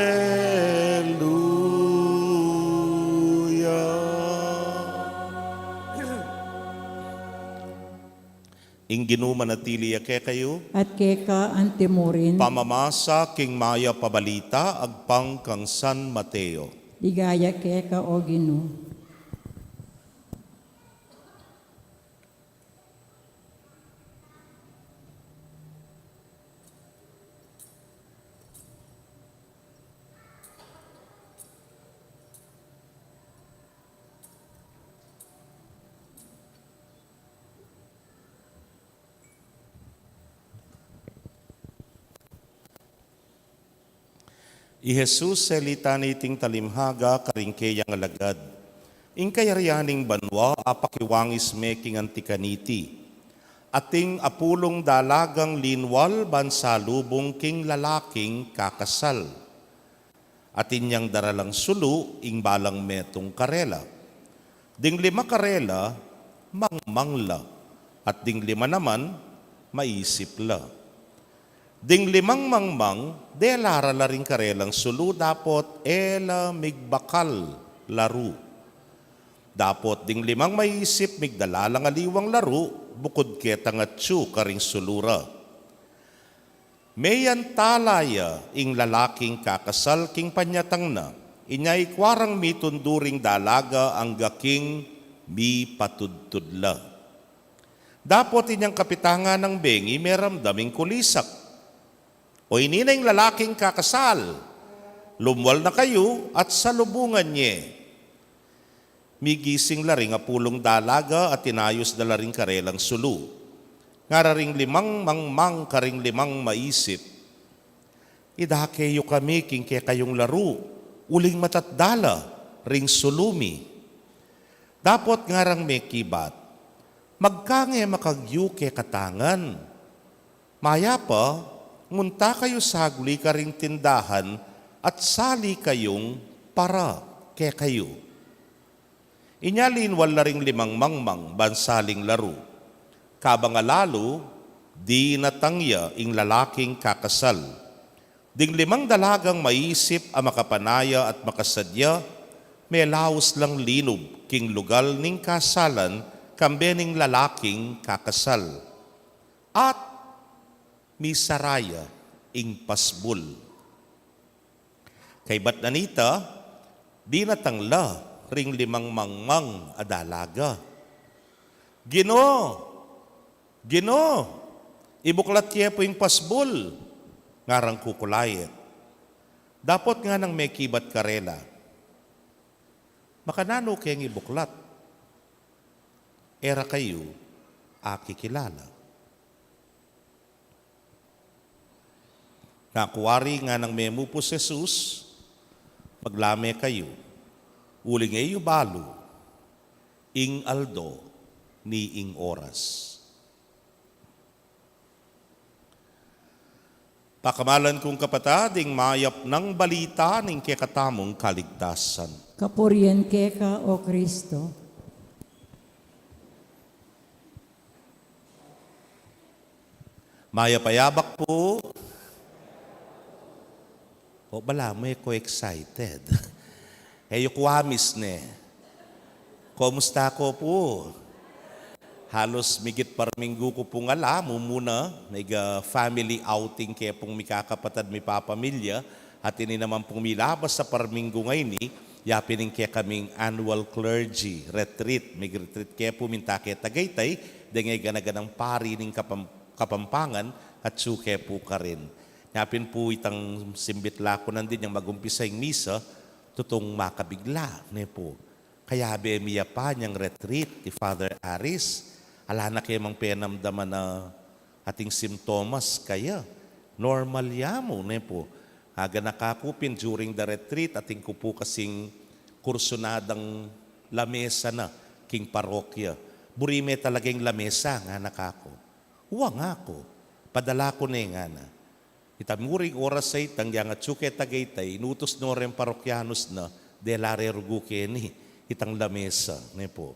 Ing Ginu manatili ya kekayu. At keka antimurin. Pamamasa king Mayap a Balita agpang kang San Mateo. Ligaya keka, O Ginu. I Jesus salitan iting talimhaga karing keyang alagad. Ing kayarian ning banua apakiwangis me king anti kaniti. Ating apulung dalagang linwal ban salubung king lalaking kakasal. Atin yang daralang sulu ing balang metung karela. Ding lima karela, mangmang la, at ding lima naman, maisip la. Ding limang mangmang, dela ra la ring karelang sulu dapot e la migbakal laru. Dapot ding limang maisip migdala lang aliwang laru, bukud ketang atyu karing sulu ra. Meyantala ya ing lalaking kakasal king panyatang na, inya ikwa rang mitundu ring dalaga angga king mipatudtud la. Dapot inyang kapitan nang bengi meramdam ing kulisak. Oyni na ing lalaking kakasal, lumwal na kayu at salubungan ye. Migising la ring apulung dalaga at inayus da la ring karelang sulu. Ngara ring limang mangmang karing limang maisip, idake yu kami king kekayung laru, uling matatda la ring sulu mi. Dapot ngarang mekibat, magkange makagyu kekatangan. Mayap a, munta kayu saguli karing tindahan at sali kayung para kekayu. Inya linwal la ring limang mangmang ban saling laru. Kabang alalu, dinatang ya ing lalaking kakasal. Ding limang dalagang maisip a makapanaya at makasadya, melaus lang linub king lugal ning kasalan kambe ning lalaking kakasal. At misara ya ing pasbul. Kaybat na nita, dinatang la ring limang mangmang a dalaga. Ginu, Ginu, ibuklat ye pu ing pasbul, ngarang kukulait. Dapot nganang mekibat karela, makananu keng ibuklat? e ra kayu akikilala. Naku wari nganang memupu si Jesus, maglame kayu, uling e yu balu ing aldo ni ing oras. Pakamalan kung kapatad, ing mayap nang balita ning kekatamung kaligtasan. Kapurian keka, O Kristo. Mayap a yabak pu. O, balamu e ko excited. E yu ku amis ne. Kumusta ko pu? Halos migit parminggu ku pung ala, mumuna, mega-family outing ke pung mikakapatad, mipapamilya, at ini naman pung milabas a parminggu ngeni, yapin ing kekaming annual clergy retreat. Mig-retreat ke pu minta ke Tagaytay, deng e gana-ganang pari ning Kapam-, Kapampangan, atsu ke pu karin. Yapin pu itang simbit la ku nandin yang magumpisa ing misa, tutung makabigla, ne pu. Kayabe mi ya pa nyang retreat, i Father Aris, ala na ke mang penamdaman a ating simptomas kaya. Normal ya mu, ne pu. Aganaka ku pin during the retreat, atin ku pu kasing kursunadang lamesa na king parokya. Buri me talaga ing lamesa, ngana kaku. Wa, ngaku. Padala ku ne, ngana. Itang muring oras a itang yang atsu ke Tagaytay, inutus no reng parokyanus na, dela re rugu keni itang lamesa, ne pu.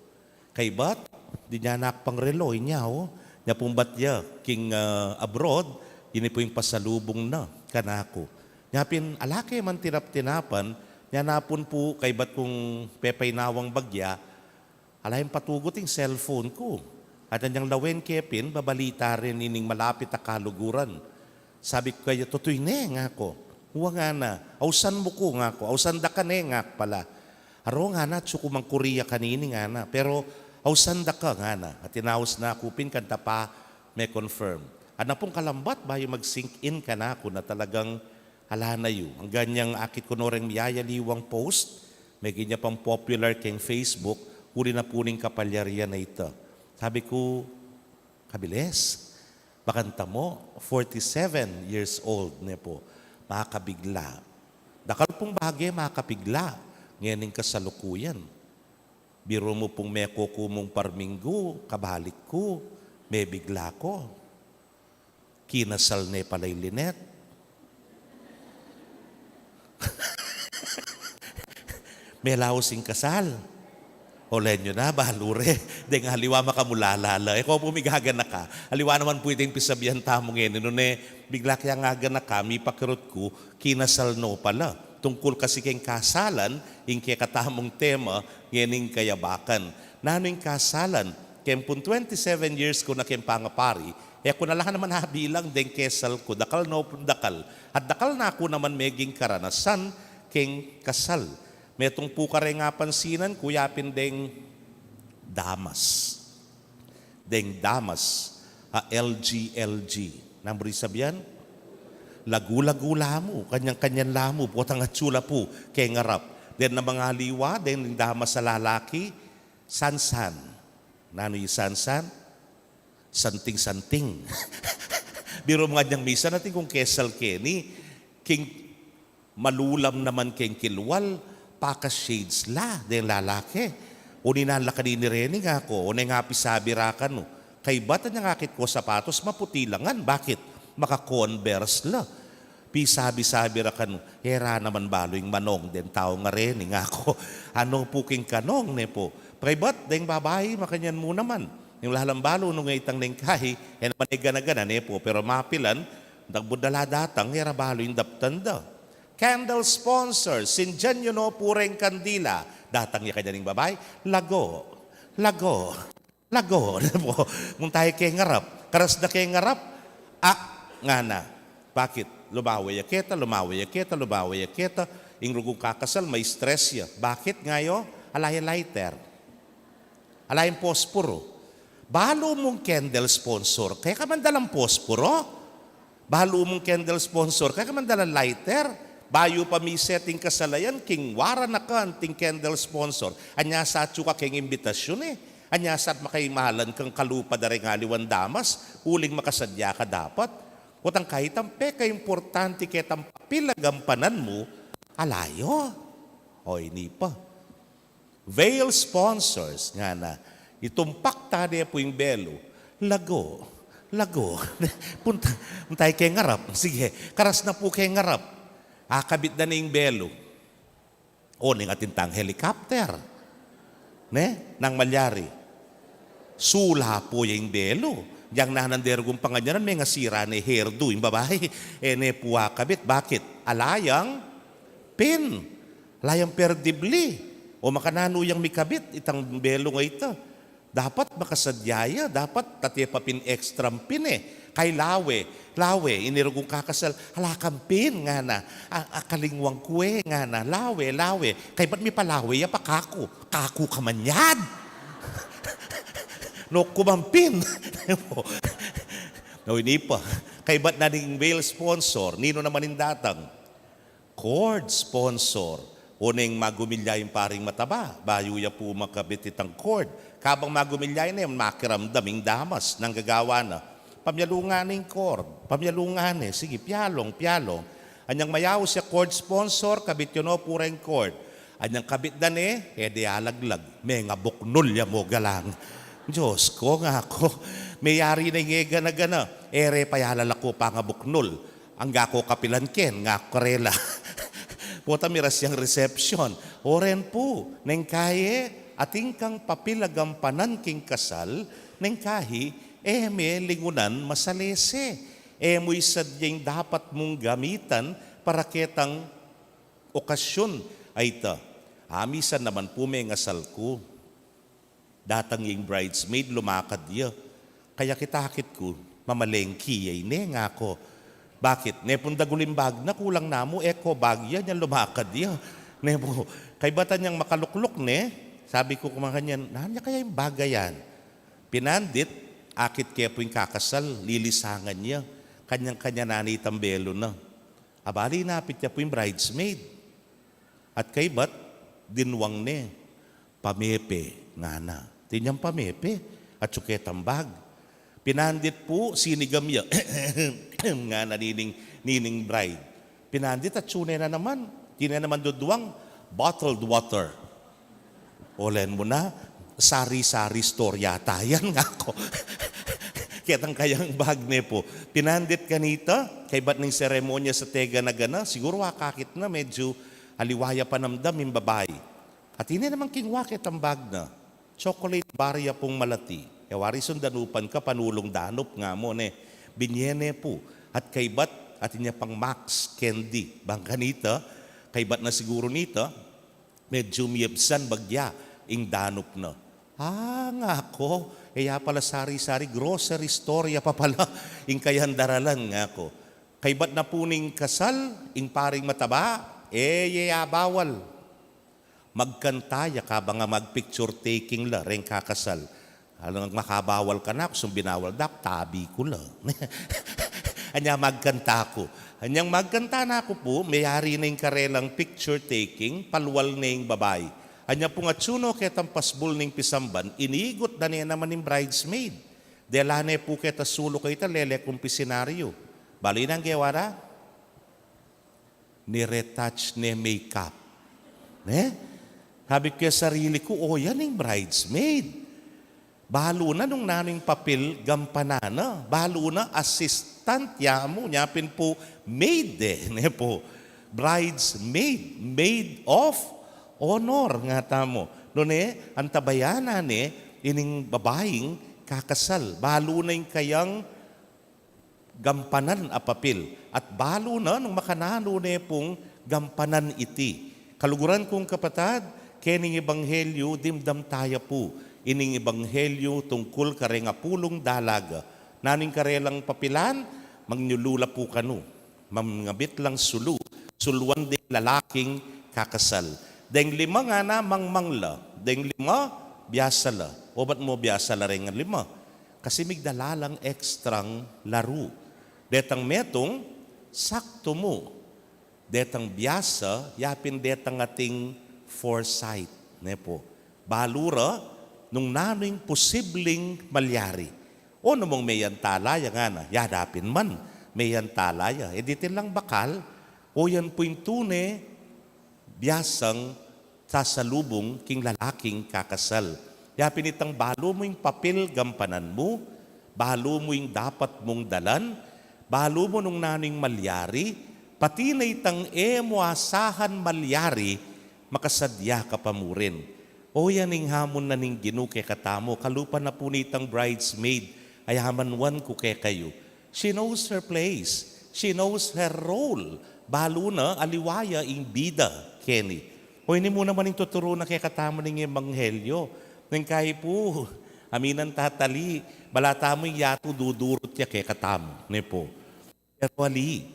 Kaybat, dinan na ku pang relo, inya, o. Nya pung bat ya king, ah, abroad, ini pu ing pasalubung na kanaku. Nya pin, ala ke man tinap-tinapan, nya napun pu, kaybat kung pepainawang bagya, ala yang patugut ing cellphone ku. At anyang lawen ke pin, babalita rin ining malapit a kaluguran. Sabi ku kaya, "Tutuy ne," ngaku. "Wa," ngana. "Ausan mu ku," ngaku. "Ausan da ka ne," ngaku pala. "Aro," ngana, "atsu ku mang Korea kanini," ngana. "Pero ausan da ka," ngana. At inaus na ku pin kanita pa me-confirm. At napung kalambat bayu mag-sink in kanaku na talagang ala na yu. Anggang yang akit ku no reng miyayaliwang post, meging ya pang popular keng Facebook, uli na pu ning kapalyarian a ita. Sabi ku, "Kabilis. Bakanta mo, forty-seven years old ne pu. Makabigla." Dakal pung bage makabigla ngening kasalukuyan. Biru mu pung mekuku mung parminggu, kabalik ku, mebigla ku. Kinasal ne pala i Lynette. Melaus ing kasal. O, lawen yu na, balu re. Deng aliwa makamulala la. E ko pu migaganaka. Aliwa naman pu iting pisabian tamu ngeni, nune bigla ke yang aganaka, mipakirut ku, kinasal no pala. Tungkul kasi keng kasalan, ing kekatamung tema, ngening kayabakan. Nanu ing kasalan? Keng pung twenty-seven years ku na keng pangapari, e ku na la naman abilang deng kesal ku, dakal no pung dakal. At dakal na ku naman meging karanasan keng kasal. Metung pu kareng apansinan ku, yapin deng damas. Deng damas, a L G L G. Nanu ring sabian? Lagu-lagu la mu, kanyan-kanyan la mu, potang atsu la pu keng arap. Deng namang aliwa, deng damas a lalaki, sansan. Nanu i sansan? Santing-santing. Biru mu ngan yang misan atin kung kesal keni, king malulam naman keng kilwal, paka-shades la deng lalaki. Oninan la kanini reni, ngaku, one nga pisabi ra kanu. Kaybat anyang akit ku sapatos, maputi la ngan. Bakit? Maka-Converse la. Pisabi-sabi ra kanu, e ra naman balu ing manong deng tau ngareni, ngaku. Anu pu king kanong, ne pu? Kaybat deng babai, makanyan mu naman. Ing lalam balu nung e itang neng kai, e naman e gana-gana, ne pu? Pero mapilan, dagbu da la datang, e ra balu ing daptan da. Candle sponsor, sindian yu no pu reng kandila. Datang ya kanyan ing babai, lago, lago, lago. Nung tae keng arap, karas da keng arap, a, ngana. Bakit? Lumawe ya keta, lumawe ya keta, lumawe ya keta. Ing rugung kakasal, ma-stress ya. Bakit ngayo? Ala yang lighter. Ala yang posporo. Balu mung candle sponsor, kaya ka man dalang posporo. Balu mung candle sponsor, kaya ka man dalang lighter. Bayu pa miset ing kasal a yan, kingwaran na ka anting candle sponsor. Anya sa atsu ka keng imbitasyun e. Anya sa't makaimalan kang kalupa da reng aliwang damas, uling makasadya ka dapat. Potang kahit ang pekaimportante ketang papil a gampanan mu, ala yu. O, ini pa. Veil sponsors, ngana. Itumpak ta ne pu ing belu. Lago, lago. Punta, punta keng arap. Sige, karas na pu keng arap. Akabit da ne ing belu. O, neng atin tang helicopter. Ne? Nanu malyari? Sula pu ya ing belu. Yang nanan de rugung panganyanan, mengasira ne hairdo ing babai. E ne pu akabit. Bakit? Ala yang pin. Ala yang perdibli. O makananu yang mikabit itang belu a ita? Dapat makasadya ya, dapat atin ya pa pin extra pin e. Kay lawe, lawe, ini rugung kakasal, ala kang pin, ngana. A, akalingwan ku e, ngana, lawe, lawe. Kaybat mipalawe ya pa kaku, kaku ka manyad. Nuan ku mang pin. O, ini pa. Kaybat na ning veil sponsor, ninu naman ing datang? Cord sponsor. O, neng magumilya ing paring mataba, bayu ya pu makabit itang cord. Kabang magumilya ne, makiramdam ing damas, nanu gagawan na? Pamyalungan ne ing cord, pamyalungan ne, sige, pyalung, pyalung. Anyang mayaus ya cord sponsor, kabit yu no pu reng cord. Anyang kabit da ne, e de alaglag, mengabuknul ya mo galang. Diyos ko, ngaku, meyari ne ing e gana-gana, e re pa ya lalaku pangabuknul. Angga ko kapilan ken, ngaku karela. Pota miras yang reception. O ren pu, neng kayi, atin kang papil a gampanan king kasal, neng kayi, e me lingunan masalese. E mu isadya ing dapat mung gamitan para ketang okasyun a ita. A, misan naman pu mengasal ku. Datang ya ing bridesmaid, lumakad ya. Kayakit-akit ku, mamalengki ya ini, ngaku. Bakit? Ne pung dagul ing bag na, kulang na mu, eco bag ya, nyang lumakad ya. Ne pu, kaybat anyang makalukluk ne, sabi ku kumakanyan, nanu ya kaya ing bag a yan? Pinandit, akit ke pu ing kakasal, lilisangan ya. Kanyang-kanya na ne itang belu na. Abali, inapit ya pu ing bridesmaid. At kaybat, dinwang ne, pamepe, ngana. Atin yang pamepe, atsu ketang bag. Pinandit pu, sinigam ya. Ngana nining, nining bride. Pinandit, atsu ne na naman. Atin ne naman dudwang, bottled water. Olen mu na, sari-sari store yata yan, ngaku. Ketang kayang bag ne pu. Pinandit kanita, kaybat ning seremonya sa tegana-gana, siguru akakit na, medyu aliwa ya panamdam ing babai. Atin ne naman kingwa ketang bag na. Chocolate bar ya pung malati. E wari sung danupan ka, panulung danup, nga mu ne. Binye ne pu. At kaybat, atin ya pang Max candy. Bang kanita, kaybat na siguru nita, medyu miyebsan bagya ing danup na. A, ngaku, e ya pala sari-sari, grocery store ya pa pala ing kayang daralan, ngaku. Kaybat na pu ning kasal, ing paring mataba, e ye ya bawal magkanta ya kabang mag-picture taking la reng kakasal. Alang makabawal kanaku, sung binawal da ku, tabi ku la. Anya magkanta ku. Anyang magkanta na ku pu, meyari na ing karelang picture taking, palwal ne ing babai. Anya pung atsu no ketang pasbul ning pisamban, inigut da ne naman ing bridesmaid. Dela ne pu keta suluk a ita, lele kung pisinaryu. Balu nang gewa da? Ni-retouch ne makeup. Ne? Sabi ku ke sarili ku, o, yan ing bridesmaid. Balu na nung nanu ing papil gampanan na. Balu na assistant ya mu, nya pin pu maid e, ne pu. Bridesmaid, maid of honor, nga tamu. Nune, antabayanan ne, ining babaing kakasal. Balu na ing kayang gampanan a papil, at balu na nung makananu ne pung gampanan iti. Kaluguran kung kapatad, kening ebanghelyu dimdam taya pu, ining ebanghelyu tungkul kareng apulung dalaga. Nanu ing karelang papilan? Mangnyulu la pu kanu, mangabit lang sulu, suluan deng lalaking kakasal. Deng lima ngana, mangmang la, deng lima, biasa la. Obat mu biasa la reng lima? Kasi migdala lang extrang laru. Detang metung, saktu mu. Detang biasa, yapin detang ating foresight, ne pu. Balu ra, nung nanu ing posibling malyari. O, namung meyantala ya ngana, ya dapin man, meyantala ya. E ditin lang bakal, o yan pu ing tune, biasang sasalubung king lalaking kakasal. Ya pin itang balu mu ing papil gampanan mu, balu mu ing dapat mung dalan, balu mu nung nanu ing malyari, pati na itang e mu asahan malyari, makasadya ka pa mu rin. O, yan ing hamon na ning Ginu kekatamu, kalupa na pu nitang bridesmaid, a yamanwan ku kekayu. She knows her place. She knows her role. Balu na, aliwa ya ing bida keni. O, ini mu naman ing tuturu na kekatamu ning ebanghelyo. Neng kayi pu, aminan ta tali, bala tamu ing yatu dudurut ya kekatamu, ne pu. Pero ali,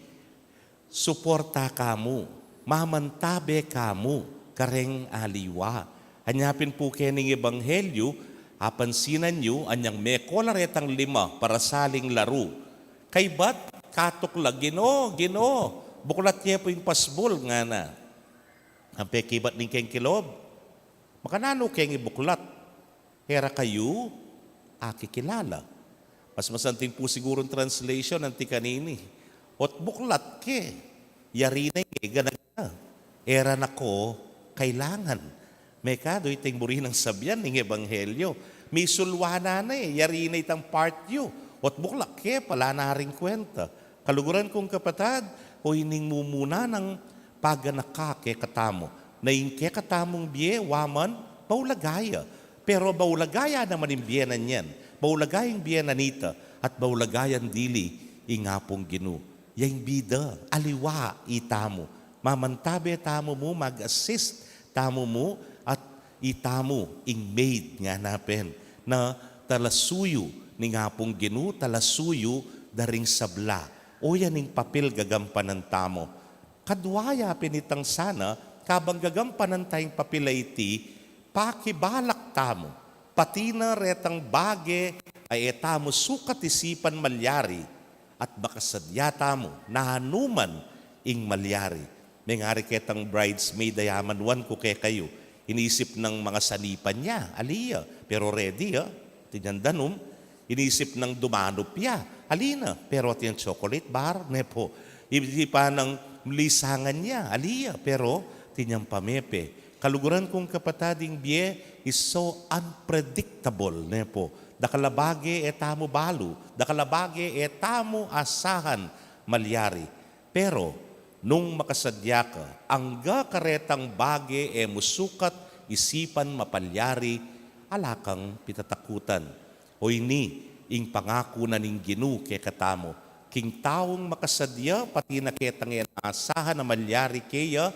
suporta ka mu, mamantabe ka mu kareng aliwa. Anya pin pu keni ning ebanghelyu, apansinan yu, anyang mekol a retang lima para saling laru. Kaybat, katukla, "Ginu, Ginu, buklat ye pu ing pasbul," ngana. Ampe kibat ning kengkilob, "Makananu keng ibuklat? E ra kayu akikilala." Mas masanting pu sigurung translation anti kanini. "Ot buklat ke, yari na ing e gana-gana. E ra na ko kailangan." Mekadu iting buri nang sabian ning ebanghelyo. Misulwanan na e, yari na itang part yu. "Ot buklat ke, pala na ring kwenta." Kaluguran kung kapatad, o ining mumuna nang paganaka kekatamu, na ing kekatamung bie, wa man, baulaga ya. Pero baulaga ya naman ing bie na nian, baulaga ya ing bie na nita, at baulaga yang dili ing Apung Ginu. Ya ing bida, aliwa itamu. Mamantabe tamu mu, mag-assist tamu mu, at itamu ing maid ngana pin, na talasuyu ning Apung Ginu, talasuyu da ring sabla. O yan ing papil gagampanan tamu. Kadwa ya pin itang sana, kabang gagampanan ta ing papil a iti, pakibalak tamu, pati na retang bage a e tamu sukat isipan malyari, at makasadya tamu, nanu man ing malyari. Mengari ketang bridesmaid a yamanwan ku kekayu, inisip nang mangasanipan ya, ali ya, pero ready ya, atin yang danum. Inisip nang dumanup ya, ali na, pero atin yang chocolate bar, ne pu. Inisip nang lisangan ya, ali ya, pero atin yang pamepe. Kaluguran kung kapatad, ing bie is so unpredictable, ne pu. Dakal a bage e tamu balu, dakal a bage e tamu asahan malyari. Pero nung makasadya ka, angga karetang bage e mu sukat isipan mapalyari, ala kang pitatakutan. O ini ing pangaku na ning Ginu kekatamu, king taung makasadya, pati na ketang e na asahan a malyari keya,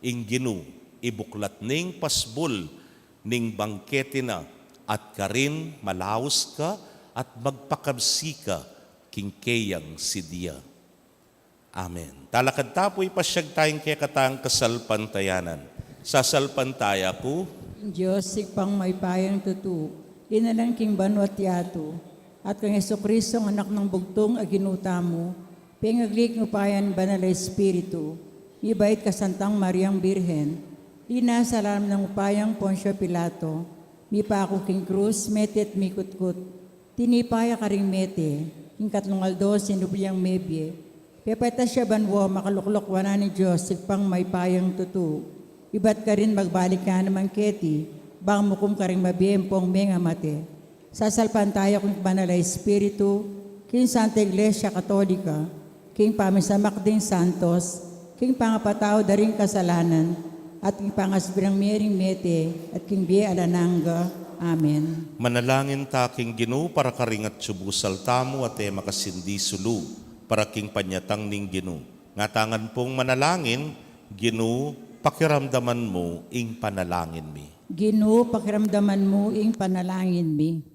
ing Ginu ibuklat ning pasbul ning bangkete na, at karin malaus ka at magpakabsi ka king keyang sidya. Amen. Talakad ta pu, ipasyag taya ing kekatang kasalpantayanan. Sasalpantaya ku king Dios, Ibpang mayupayang tutu, linalang king banua at yatu, at kang Jesucristo, Anak nang bugtung a Ginu tamu, pengagli king upaya ning Banal a Espiritu, mibait kang Santang Mariang Birhen, linasa lalam ning upaya nang Poncio Pilato, mipaku king krus, mete at mikutkut, tinipa ya karing mete, king katlung aldo sinubli yang mebie, pepaitas ya banua, makaluklok wanan ning Dios, Ibpang mayupayang tutu, ibat karin magbalik ya naman keti, bang mukum karing mabie ampong mengamate. Sasalpantaya ku king Banal a Espiritu, king Santa Iglesia Katolika, king pamisamak ding santos, king pangapatawad da ring kasalanan, at king pangasubli rang mie ring mete, at king bie alang angga. Amen. Manalangin ta king Ginu para karing atsu busal tamu at e makasindi sulu, para king panyatang ning Ginu. Ngatamu ngan pung manalangin. Ginu, pakiramdaman mu ing panalangin mi. Ginu, pakiramdaman mu ing panalangin mi.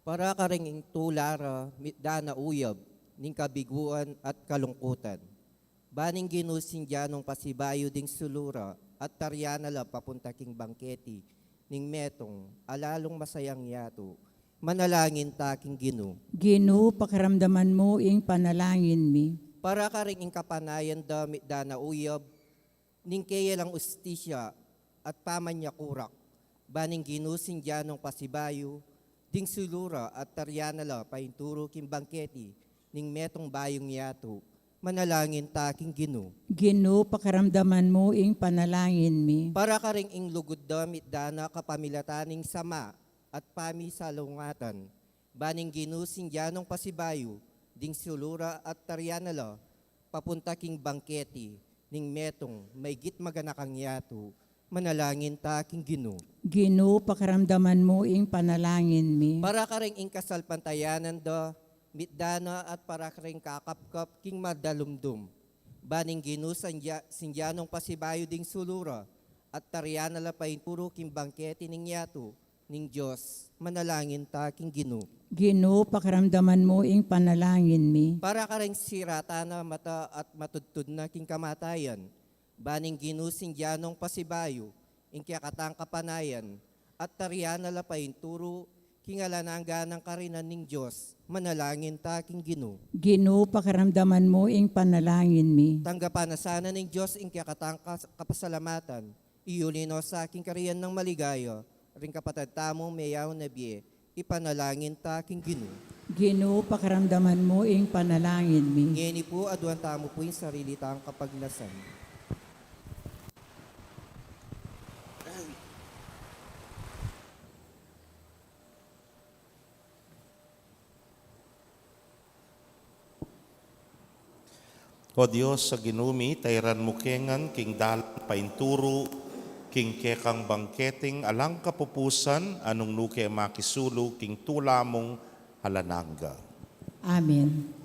Para karing tula ra mitdan a uyab ning kabiguan at kalungkutan, ban ning Ginu sindyan nung pasibayu ding sulu ra at tarian na la papunta king bangketi ning metung a lalung masayang yatu. Manalangin ta king Ginu. Ginu, pakiramdaman mu ing panalangin mi. Para karing ing kapanayan da mitdan a uyab ning kaya lang ustisya at pamanyakurak, ba ning Ginu sindyan nong pasibayu ding sulu ra at tarian na la painturu king bangketi ning metung bayung yatu. Manalangin ta king Ginu. Ginu, pakiramdaman mu ing panalangin mi. Para karing ing lugud da mitdan a kapamilatan ning sama at pamisalungatan, ba ning Ginu sindyan nong pasibayu ding sulu ra at tarian na la papunta king bangketi ning metung maygit maganakang yatu. Manalangin ta king Ginu. Ginu, pakiramdaman mu ing panalangin mi. Para karing ing kasalpantayanan da mitdan a at para karing kakapkap king madalumdum, ba ning Ginu sandya-, sindyan nong pasibayu ding sulu ra at tarian na la painturu king bangketi ning yatu ning Dios. Manalangin ta king Ginu. Ginu, pakiramdaman mu ing panalangin mi. Para karing siratan a mata at matudtud na king kamatayan, ba ning Ginu sindyan nong pasibayu ing kekatang kapanayan at tarian na la painturu king alang angga nang karinan ning Dios. Manalangin ta king Ginu. Ginu, pakiramdaman mu ing panalangin mi. Tanggapan na sana ning Dios ing kekatang kas-, kapasalamatan, iyuli no sa king karian nang maligaya ring kapatad tamung meyaun na bie. Ipanalangin ta king Ginu. Ginu, pakiramdaman mu ing panalangin mi. Ngeni pu, aduan tamu pu ing sarili tang kapagnasan. O Dios a Ginu mi, tairan mu ke ngan king dalan painturu king kekang bangketing alang kapupusan, a nung nu ke makisulu king tula mung alang angga. Amen.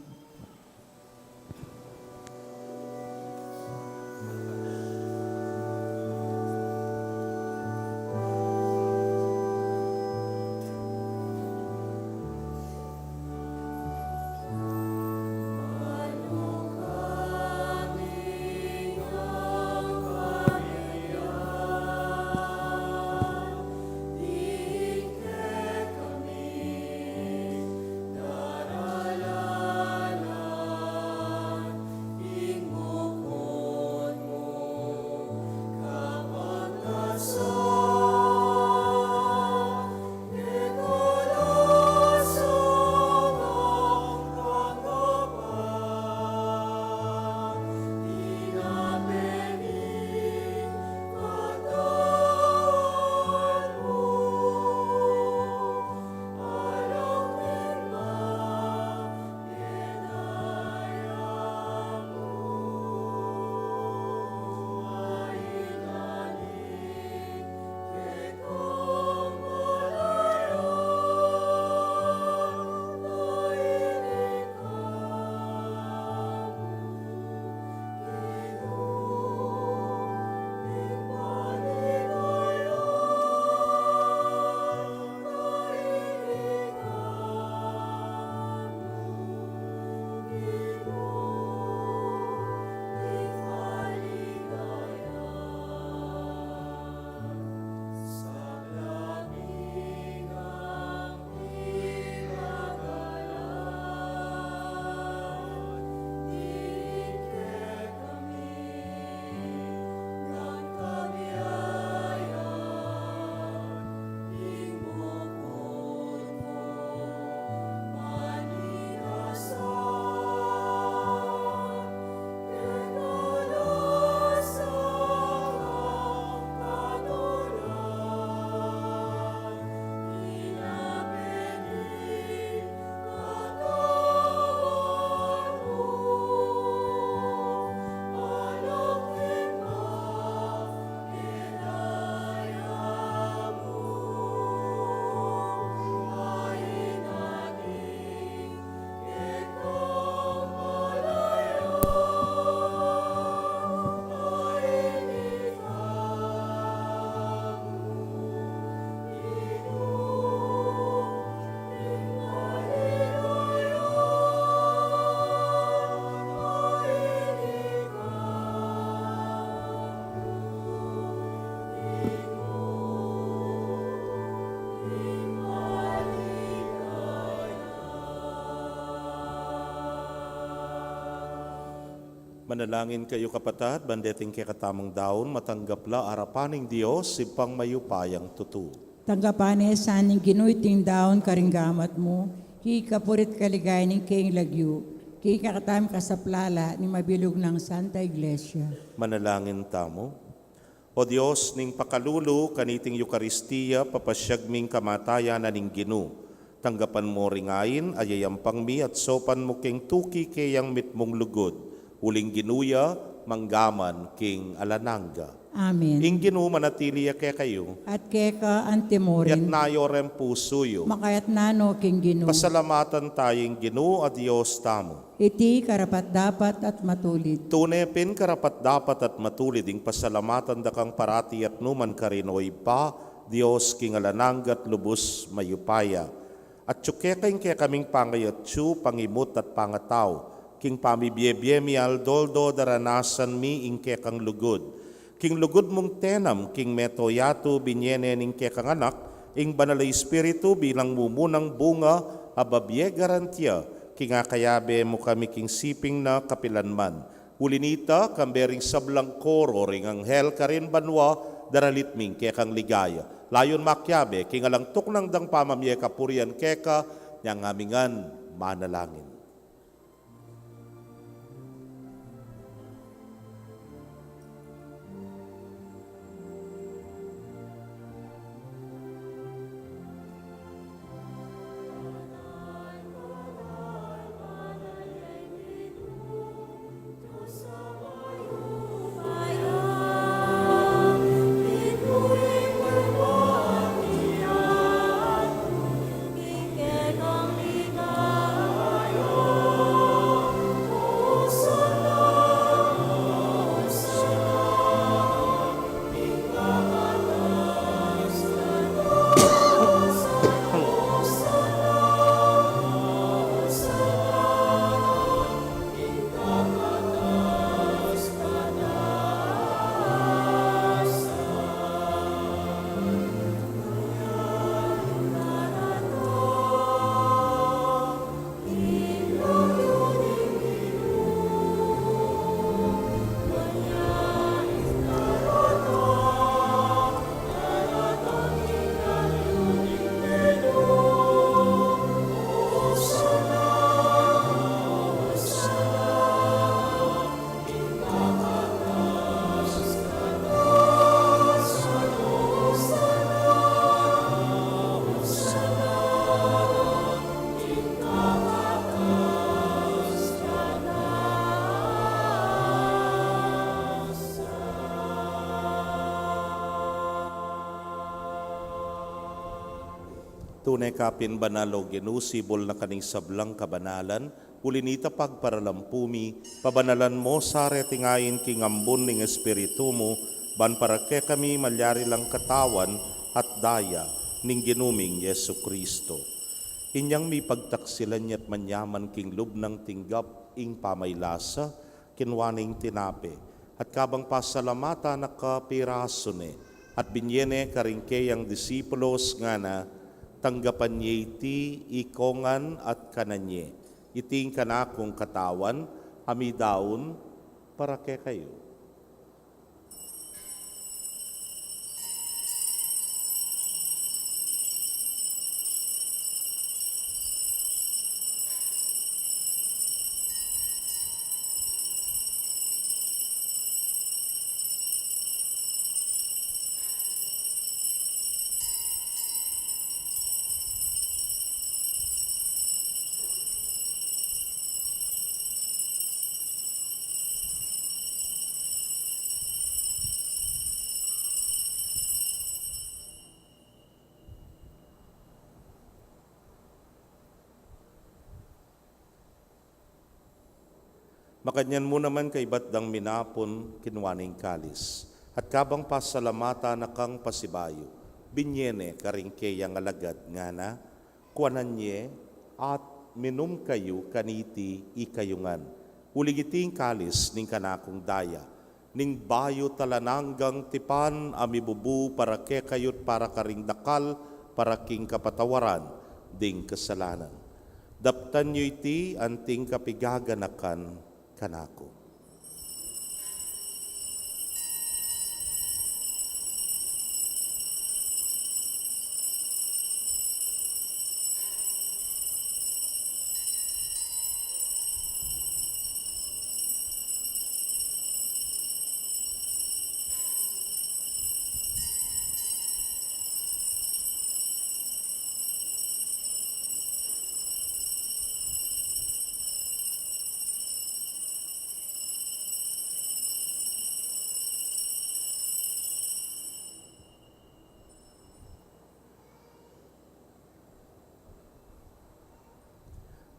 Manalangin kayu, kapatad, ban deting kekatamung daun matanggap la arapan ning Dios, Ibpang mayupayang tutu. Tanggapan ne sa ning Ginu iting daun karing gamat mu, king kapurian at kaligayan ning kayang lagyu, king kekatamung kasaplalan ning mabilug nang Santa Iglesia. Manalangin tamu. O Dios ning pakalulu, kaniting Eukaristia, papasiag ming kamatayan na ning Ginu. Tanggapan mu ring ain a yayampang mi at saupan mu king tuki kayang mitmung lugud, uling Ginu ya, mangga man king alang angga. Amen. Ing Ginu manatili ya kekayu. At keka antimurin. Itas yu reng pusu yu. Makatas no king Ginu. Pasalamatan taya ing Ginu a Dios tamu. Iti karapat-dapat at matulid. Tune pin karapat-dapat at matulid ing pasalamatan da kang parati at nukarin man, O Ibpa, Dios king alang angga at lubus mayupaya. Atyu keka ing kekaming pangayatsu, pangimut at pangatau, king pamibie-bie mi aldo-aldo daranasan mi ing kekang lugud. King lugud mung tenam king mabilug a yatu, binie ne ning kekang Anak ing Banal a Espiritu bilang mumunang bunga a bibie garantiya king akayabe mu kami king siping na kapilanman. Uli na nita, kambe ring sablang koro ring anghel karin banua, daralit mi ing kekang ligaya. Layun makiabe king alang tuknang dang pamamie kapurian keka, inyang ami ngan manalangin. Tune ka pin banal, o Ginu, sibul na karing sablang kabanalan, uli na nita pagparalampu mi, pabanalan mu sa reting ain king ambun ning Espiritu mu, ban para kekami malyari lang katawan at daya ning Ginu ming Jesucristo. Inyang mipagtaksilan ya at manyaman king lub nang tinggap ing pamailasa, kinua ne ing tinape, at kabang pasalamatan na ka, pirasu ne, at binie ne karing keyang disipulos, ngana, tanggapan ye iti ikongan at kanan ye. Iti ing kanakung katawan, a midaun para kekayu. Makanyan mu naman kaibat dang minapun, kinua ne ing kalis, at kabang pasalamatan na kang pasibayu, binie ne karing keyang alagad, ngana, kuanan ye at minum kayu kaniti ikayu ngan, uling iti ing kalis ning kanakung daya, ning bayu at alang anggang tipan, a mibubu para kekayu at para karing dakal, para king kapatawaran ding kasalanan. Daptan yu iti anting kapigaganakan kanaku.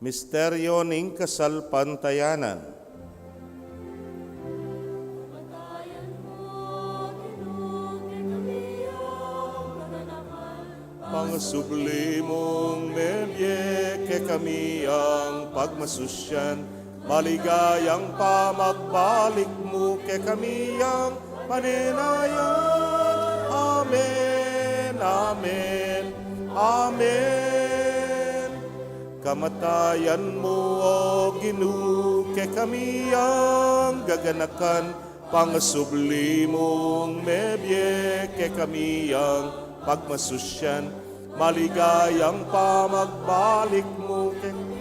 Misteryo ning kasalpantayanan. Pangasubli mung mebie kekami yang pagmasusyan, maligayang pamagbalik mu kekami yang panenayan. Amen, amen, amen. Kamatayan mu, O Ginu, kekami yang gaganakan, pangasubli mung mebie kekami yang pagmasusyan, maligayang pamagbalik mu kekami.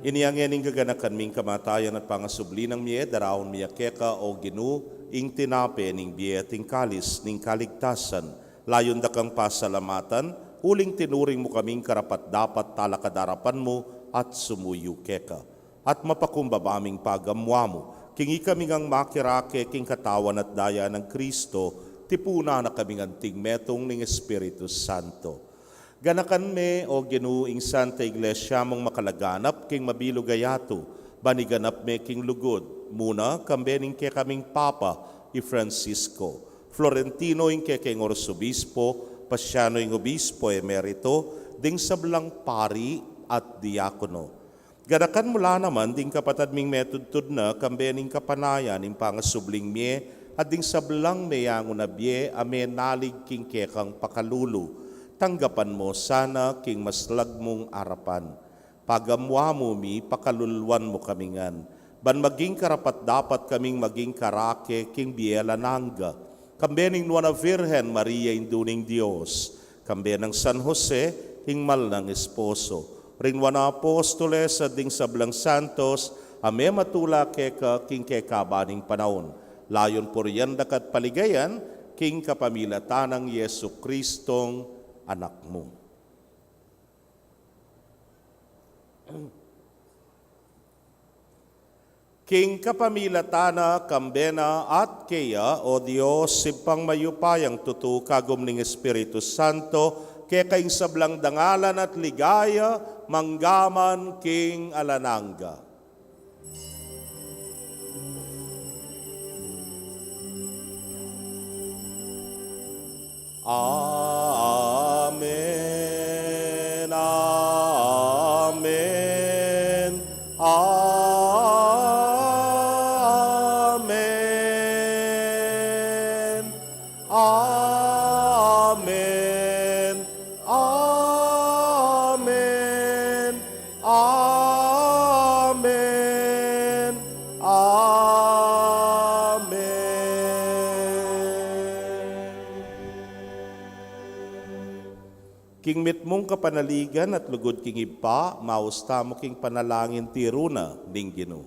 Ini ngeni ing gaganakan ming kamatayan at pangasubli nang mie, daraun mi keka, O Ginu, ing tinape ning bie at ing kalis ning kaligtasan. Layun da kang pasalamatan, uling tinuring mu kaming karapat-dapat talakad king arapan mu at sumuyu keka. At mapakumbaba ming pagamuan mu, king ikami ngang makirake king katawan at daya nang Kristo, tipunan na kaming anting metung ning Espiritu Santo. Ganakan me, O Ginu, ing Santa Iglesia mung makalaganap king mabilug a yatu, ban iganap me king lugud, muna kambe ning kekaming Papa, i Francisco, Florentino ing kekeng Arsobispo, Paciano ing Obispo Emerito, ding sablang pari at diakono. Ganakan mu la naman ding kapatad ming metudtud na kambe ning kapanayan ning pangasubling mie, at ding sablang meyangu na bie a menalig king kekang pakalulu. Tanggapan mu sana king maslag mung arapan. Pagamuan mu mi, pakaluluan mu kami ngan, ban maging karapat-dapat kaming maging karake king bie alang angga, kambe ning Nuan a Virgen Maria, Indu ning Dios, kambe nang San Jose, ing mal nang esposo, ring Nuan a Apostoles, at ding sablang santos a mematula keka king kekaban ning panaun, layun purian da ka at paligayan king kapamilatan nang Jesucristong Anak mu. King kapamilatan na, kambe na, at keya, O Dios, Ibpang mayupayang tutu, kagum ning Espiritu Santo, keka ing sablang dangalan at ligaya, mangga man king alang angga. Amen, amen, amen, amen, amen. Amen. Amen. King mitmung kapanaligan at lugud king Ibpa, maus tamu king panalangin tiru na ning Ginu.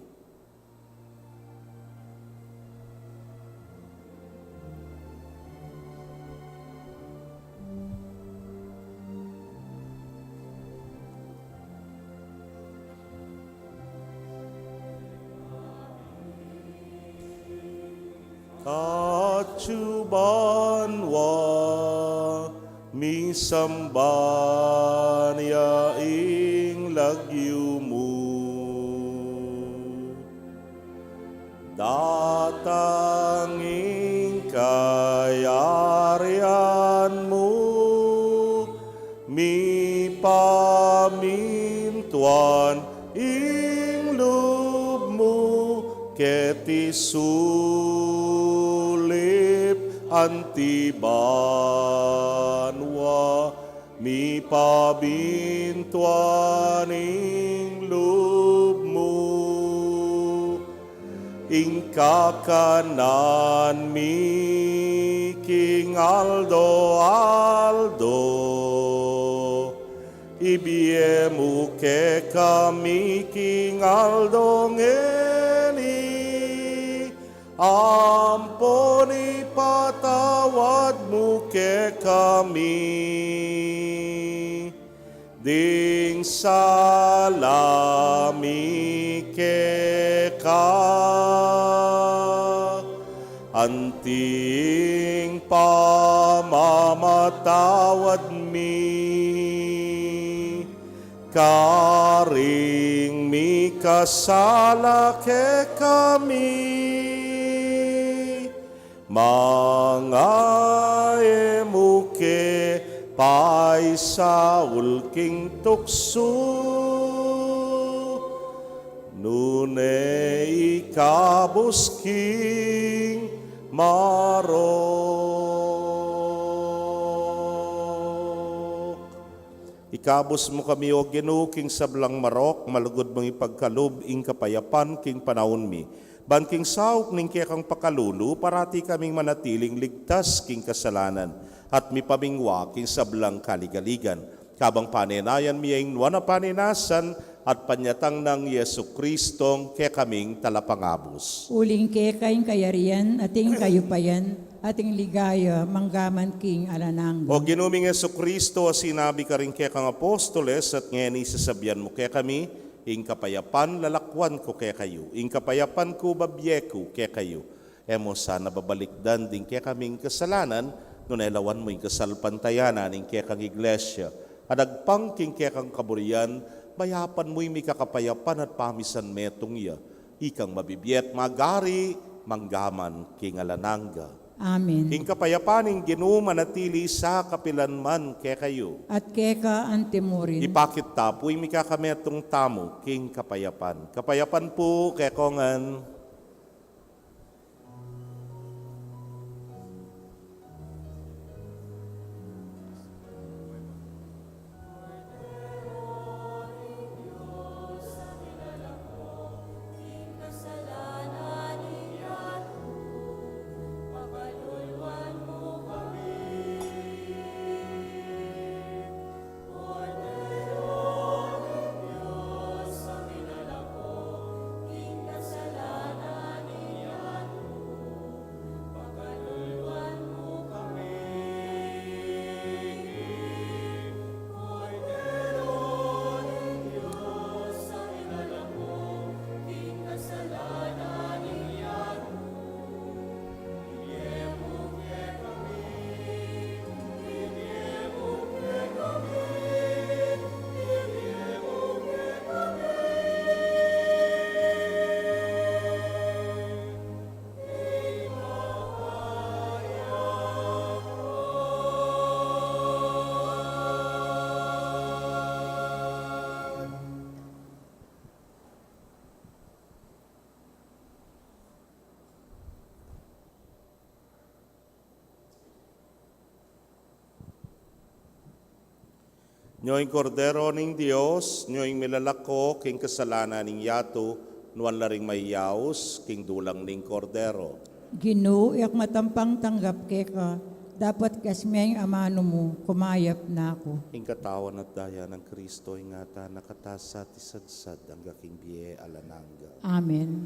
Atyu banua, misamban ya ing lagyu mu. Datang ing kayarian mu, mipamintuan ing lub mu, keti sulip anti banua, mipamintuan ing lub mu. Ing kakanan mi king aldo-aldo, ibie mu kekami king aldo ngeni, ampon ipatawad mu kekami Ing sala mi keka, anting pamamatawad mi karing mikasala kekami. Manga e mu ke paisaul king tuksu, nune ikabus king marok. Ikabus mu kami, O Ginu, king sablang marok, malugud mung ipagkalub ing kapayapan king panaun mi. Ban king saup ning kekang pakalulu, parati kaming manatiling ligtas king kasalanan at mipamingwa king sablang kaligaligan. Kabang panenayan mi ing nuan a panenasan at panyatang nang Jesucristong kekaming Talapangabus. Uling keka ing kayarian, at ing kayupayan, at ing ligaya, manggaman king alang angga. O Ginu ming Jesucristo, a sinabi karing kekang apostoles, at ngeni sasabian mu kekami, ing kapayapan lalakwan ku kekayu, ing kapayapan ku babie ku kekayu. E mu sana babalikdan ding kekaming kasalanan, nune lawan mu ing kasalpantayanan ning kekang Iglesia, a agpang king kekang kaburian, mayapan mu ing mikakapayapan at pamisan metung ya, ikang mabibie at magari, manggaman king alang angga. Amen. Ing kapayapan ning Ginu manatili sa kapilan man kekayu. At keka antimurin. Ipakit ta pu ing mikakametung tamu king kapayapan. Kapayapan pu kekongan. Nyo ing Kordero ning Dios, nyo ing milalako king kasalanan ning yatu, nuan la ring mayaus king dulang ning Kordero. Ginu, e ku matampang tanggap keka, dapot ikas me ing amanu mu, kumayap na ku. Ing katawan at daya nang Kristo, ingatan na katamu sa at isadsad angga king bie alang angga. Amen.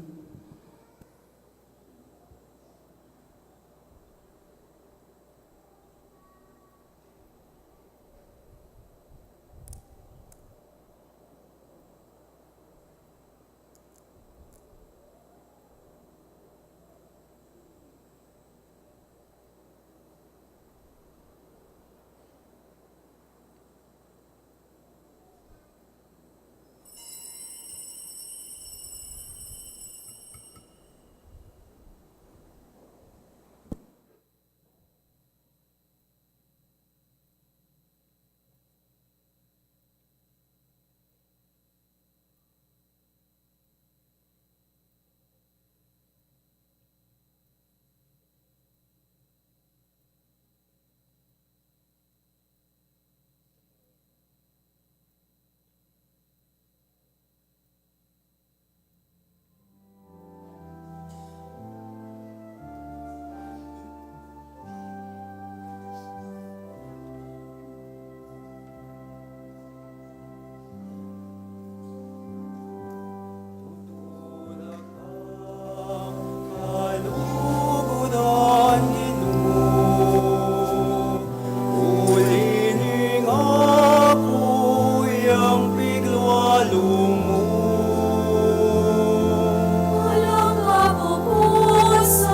Walang kapupusan,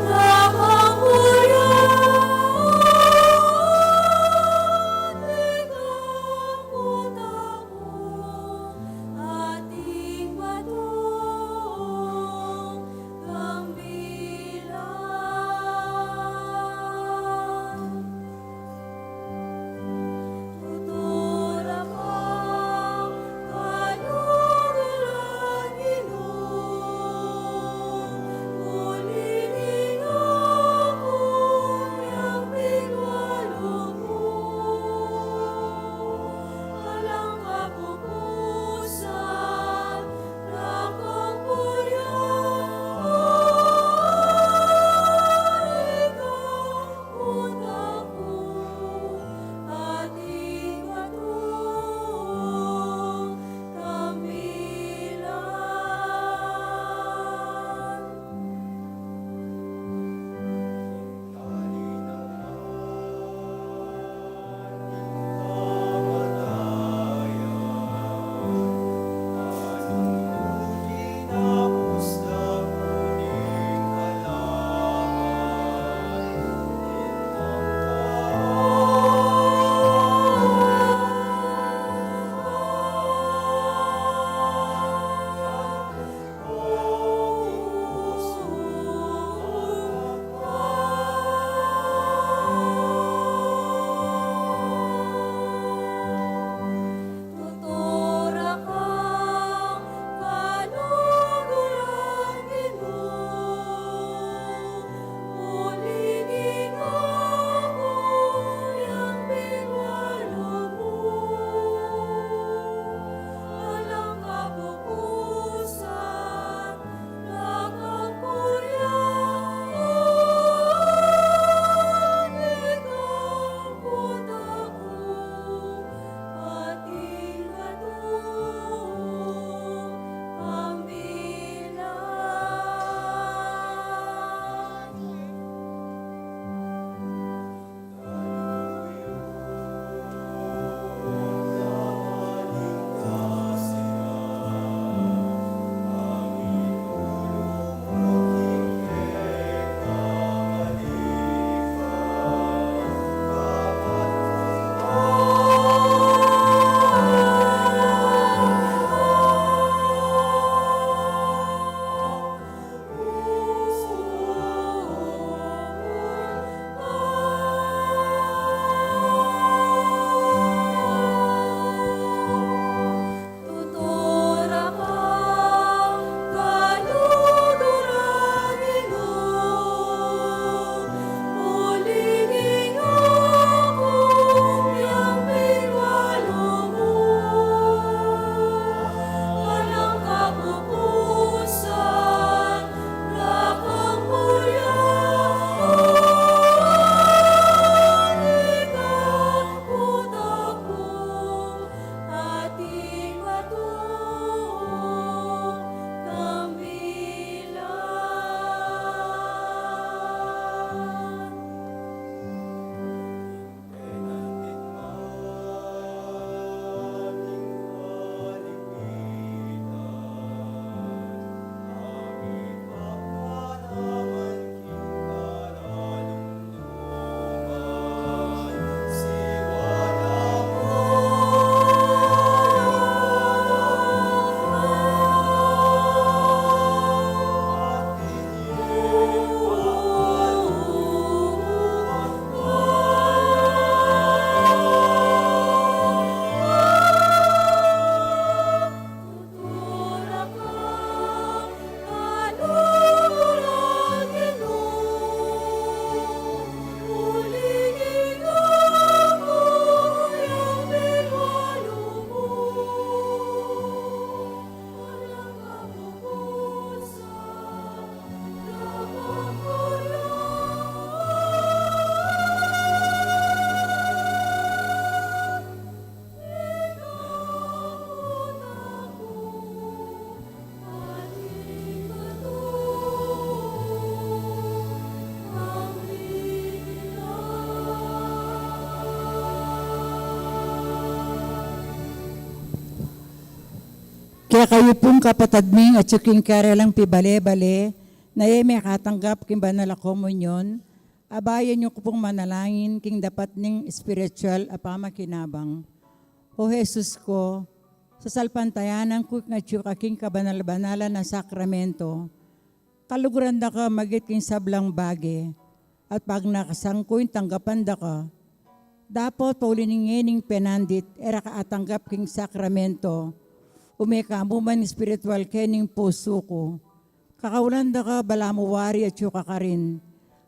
walang hanggan, ikaw ang ating batong kambilan. Tutura kang Kekayu pung kapatad mi, atyu king karelang pibale-bale, na e mekatanggap king banal a komunyon, abayan yu ku pung manalangin king dapat ning espiritual a pamakinabang. O Jesus ko, sasalpantayanan ku king atyu ka king kabanal-banalan a sakramento. Kaluguran da ka magit king sablang bage, at pagnakasan ku ing tanggapan da ka. Dapot pauli ning ngening penandit, e ra ka atanggap king sakramento, ume ka mu man espiritual kening pusu ku. Kakaulan da ka balamu wari atyu ka karin,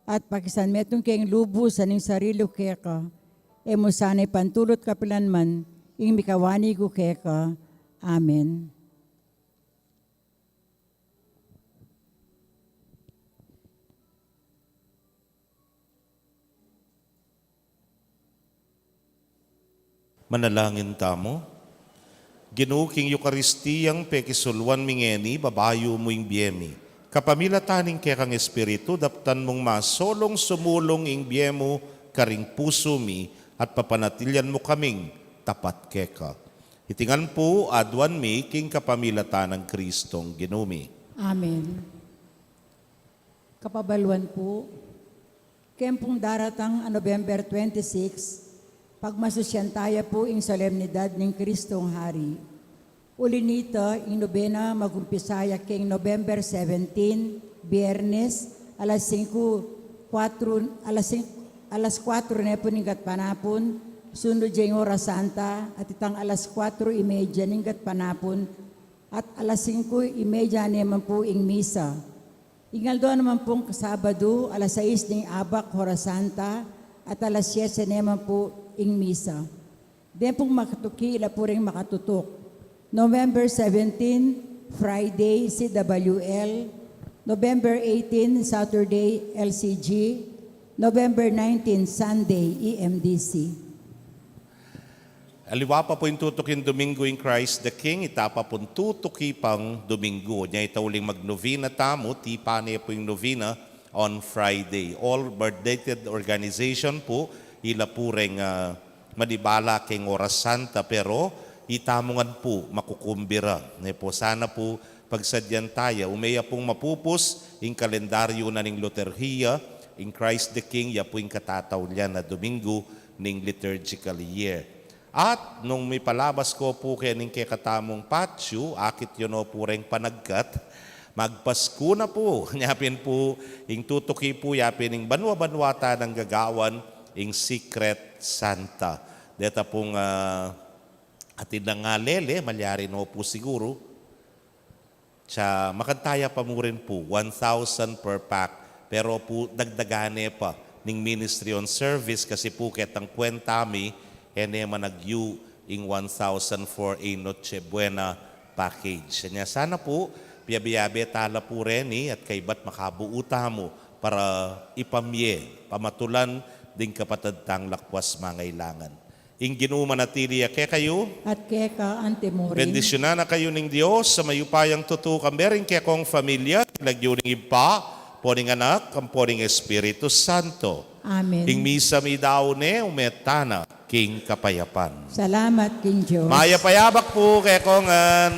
at pakisan metung ke ing lubus a ning sarili ku keka, e mu sana ipantulut kapilan man ing mikawani ku keka. Amen. Manalangin tamu. Ginu, king Eukaristiyang pekisuluan mi ngeni, babayu mu ing bie mi. Kapamilatan ning kekang Espiritu, daptan mung masolung sumulung ing bie mu karing pusu mi, at papanatilian mu kaming tapat keka. Iti ngan pu aduan mi king kapamilatan nang Kristong Ginu mi. Amen. Kapabaluan pu, keng pung daratang a November twenty-six, pagmasusyan taya pu ing solemnidad ning Kristong Hari. Uli nita, ing nobena magumpisa ya keng November seventeen, Biernes, alas singku kuatru, alas sing-, alas kuatru ne pu ning gatpanapun, sundu ya ing Oras Santa, at itang alas kuatru y media ning gatpanapun, at alas singku y media ne man pu ing misa. Ing aldo naman pung Sabadu, alas sais ning abak, Oras Santa, at alas siyete ne man pu ing misa. Den pung makatuki, ila pu ring makatutuk. November seventeen, Friday, C W L. November eighteen, Saturday, L C G. November nineteen, Sunday, E M D C. Aliwa pa pu ing tutuking Domingo ing Christ the King, ita pa pung tutuki pang Domingo. Nya ita uling magnovena tamu, tipa ne pu ing novena on Friday. All mandated organization pu, ila pu reng, ah, manibala keng Oras Santa, pero itamu ngan pu makukumbira. Ne pu, sana pu pagsadyan taya, ume ya pung mapupus ing kalendaryu na ning liturhiya, ing Christ the King, ya pu ing katataulian a Domingo ning liturgical year. At nung mipalabas ko pu keni king kekatamung patyu, akit yu no pu reng panagkat, magpasku na pu. Nya pin pu ing tutuki pu, ya pin ing banua-banua ta nang gagawan ing Secret Santa. Deta pung, ah, atin nang ngalele, malyari no pu siguru. Tsa, makanta ya pa mu rin pu, one thousand per pack. Pero pu, dagdagan ne pa ning Ministry on Service kasi pu ketang kwenta mi, e ne managyu ing one thousand for a Noche Buena package. Nya sana pu, piyabe-yabe tala pu reni at kaybat makabuo tamu para ipamye, pamatulan ding kapatad tang lakwas mangailangan. Ing Ginu manatili ya kekayu. At keka anti mu rin. Bendisyunan na kayu ning Dios a mayupayang tutu, kambe ring kekong familia, king lagyu ning Ibpa, ampo ning Anak, ampo ning Espiritu Santo. Amen. Ing misa meyari ne, ume tana king kapayapan. Salamat king Dios. Mayap a yabak pu kekongan.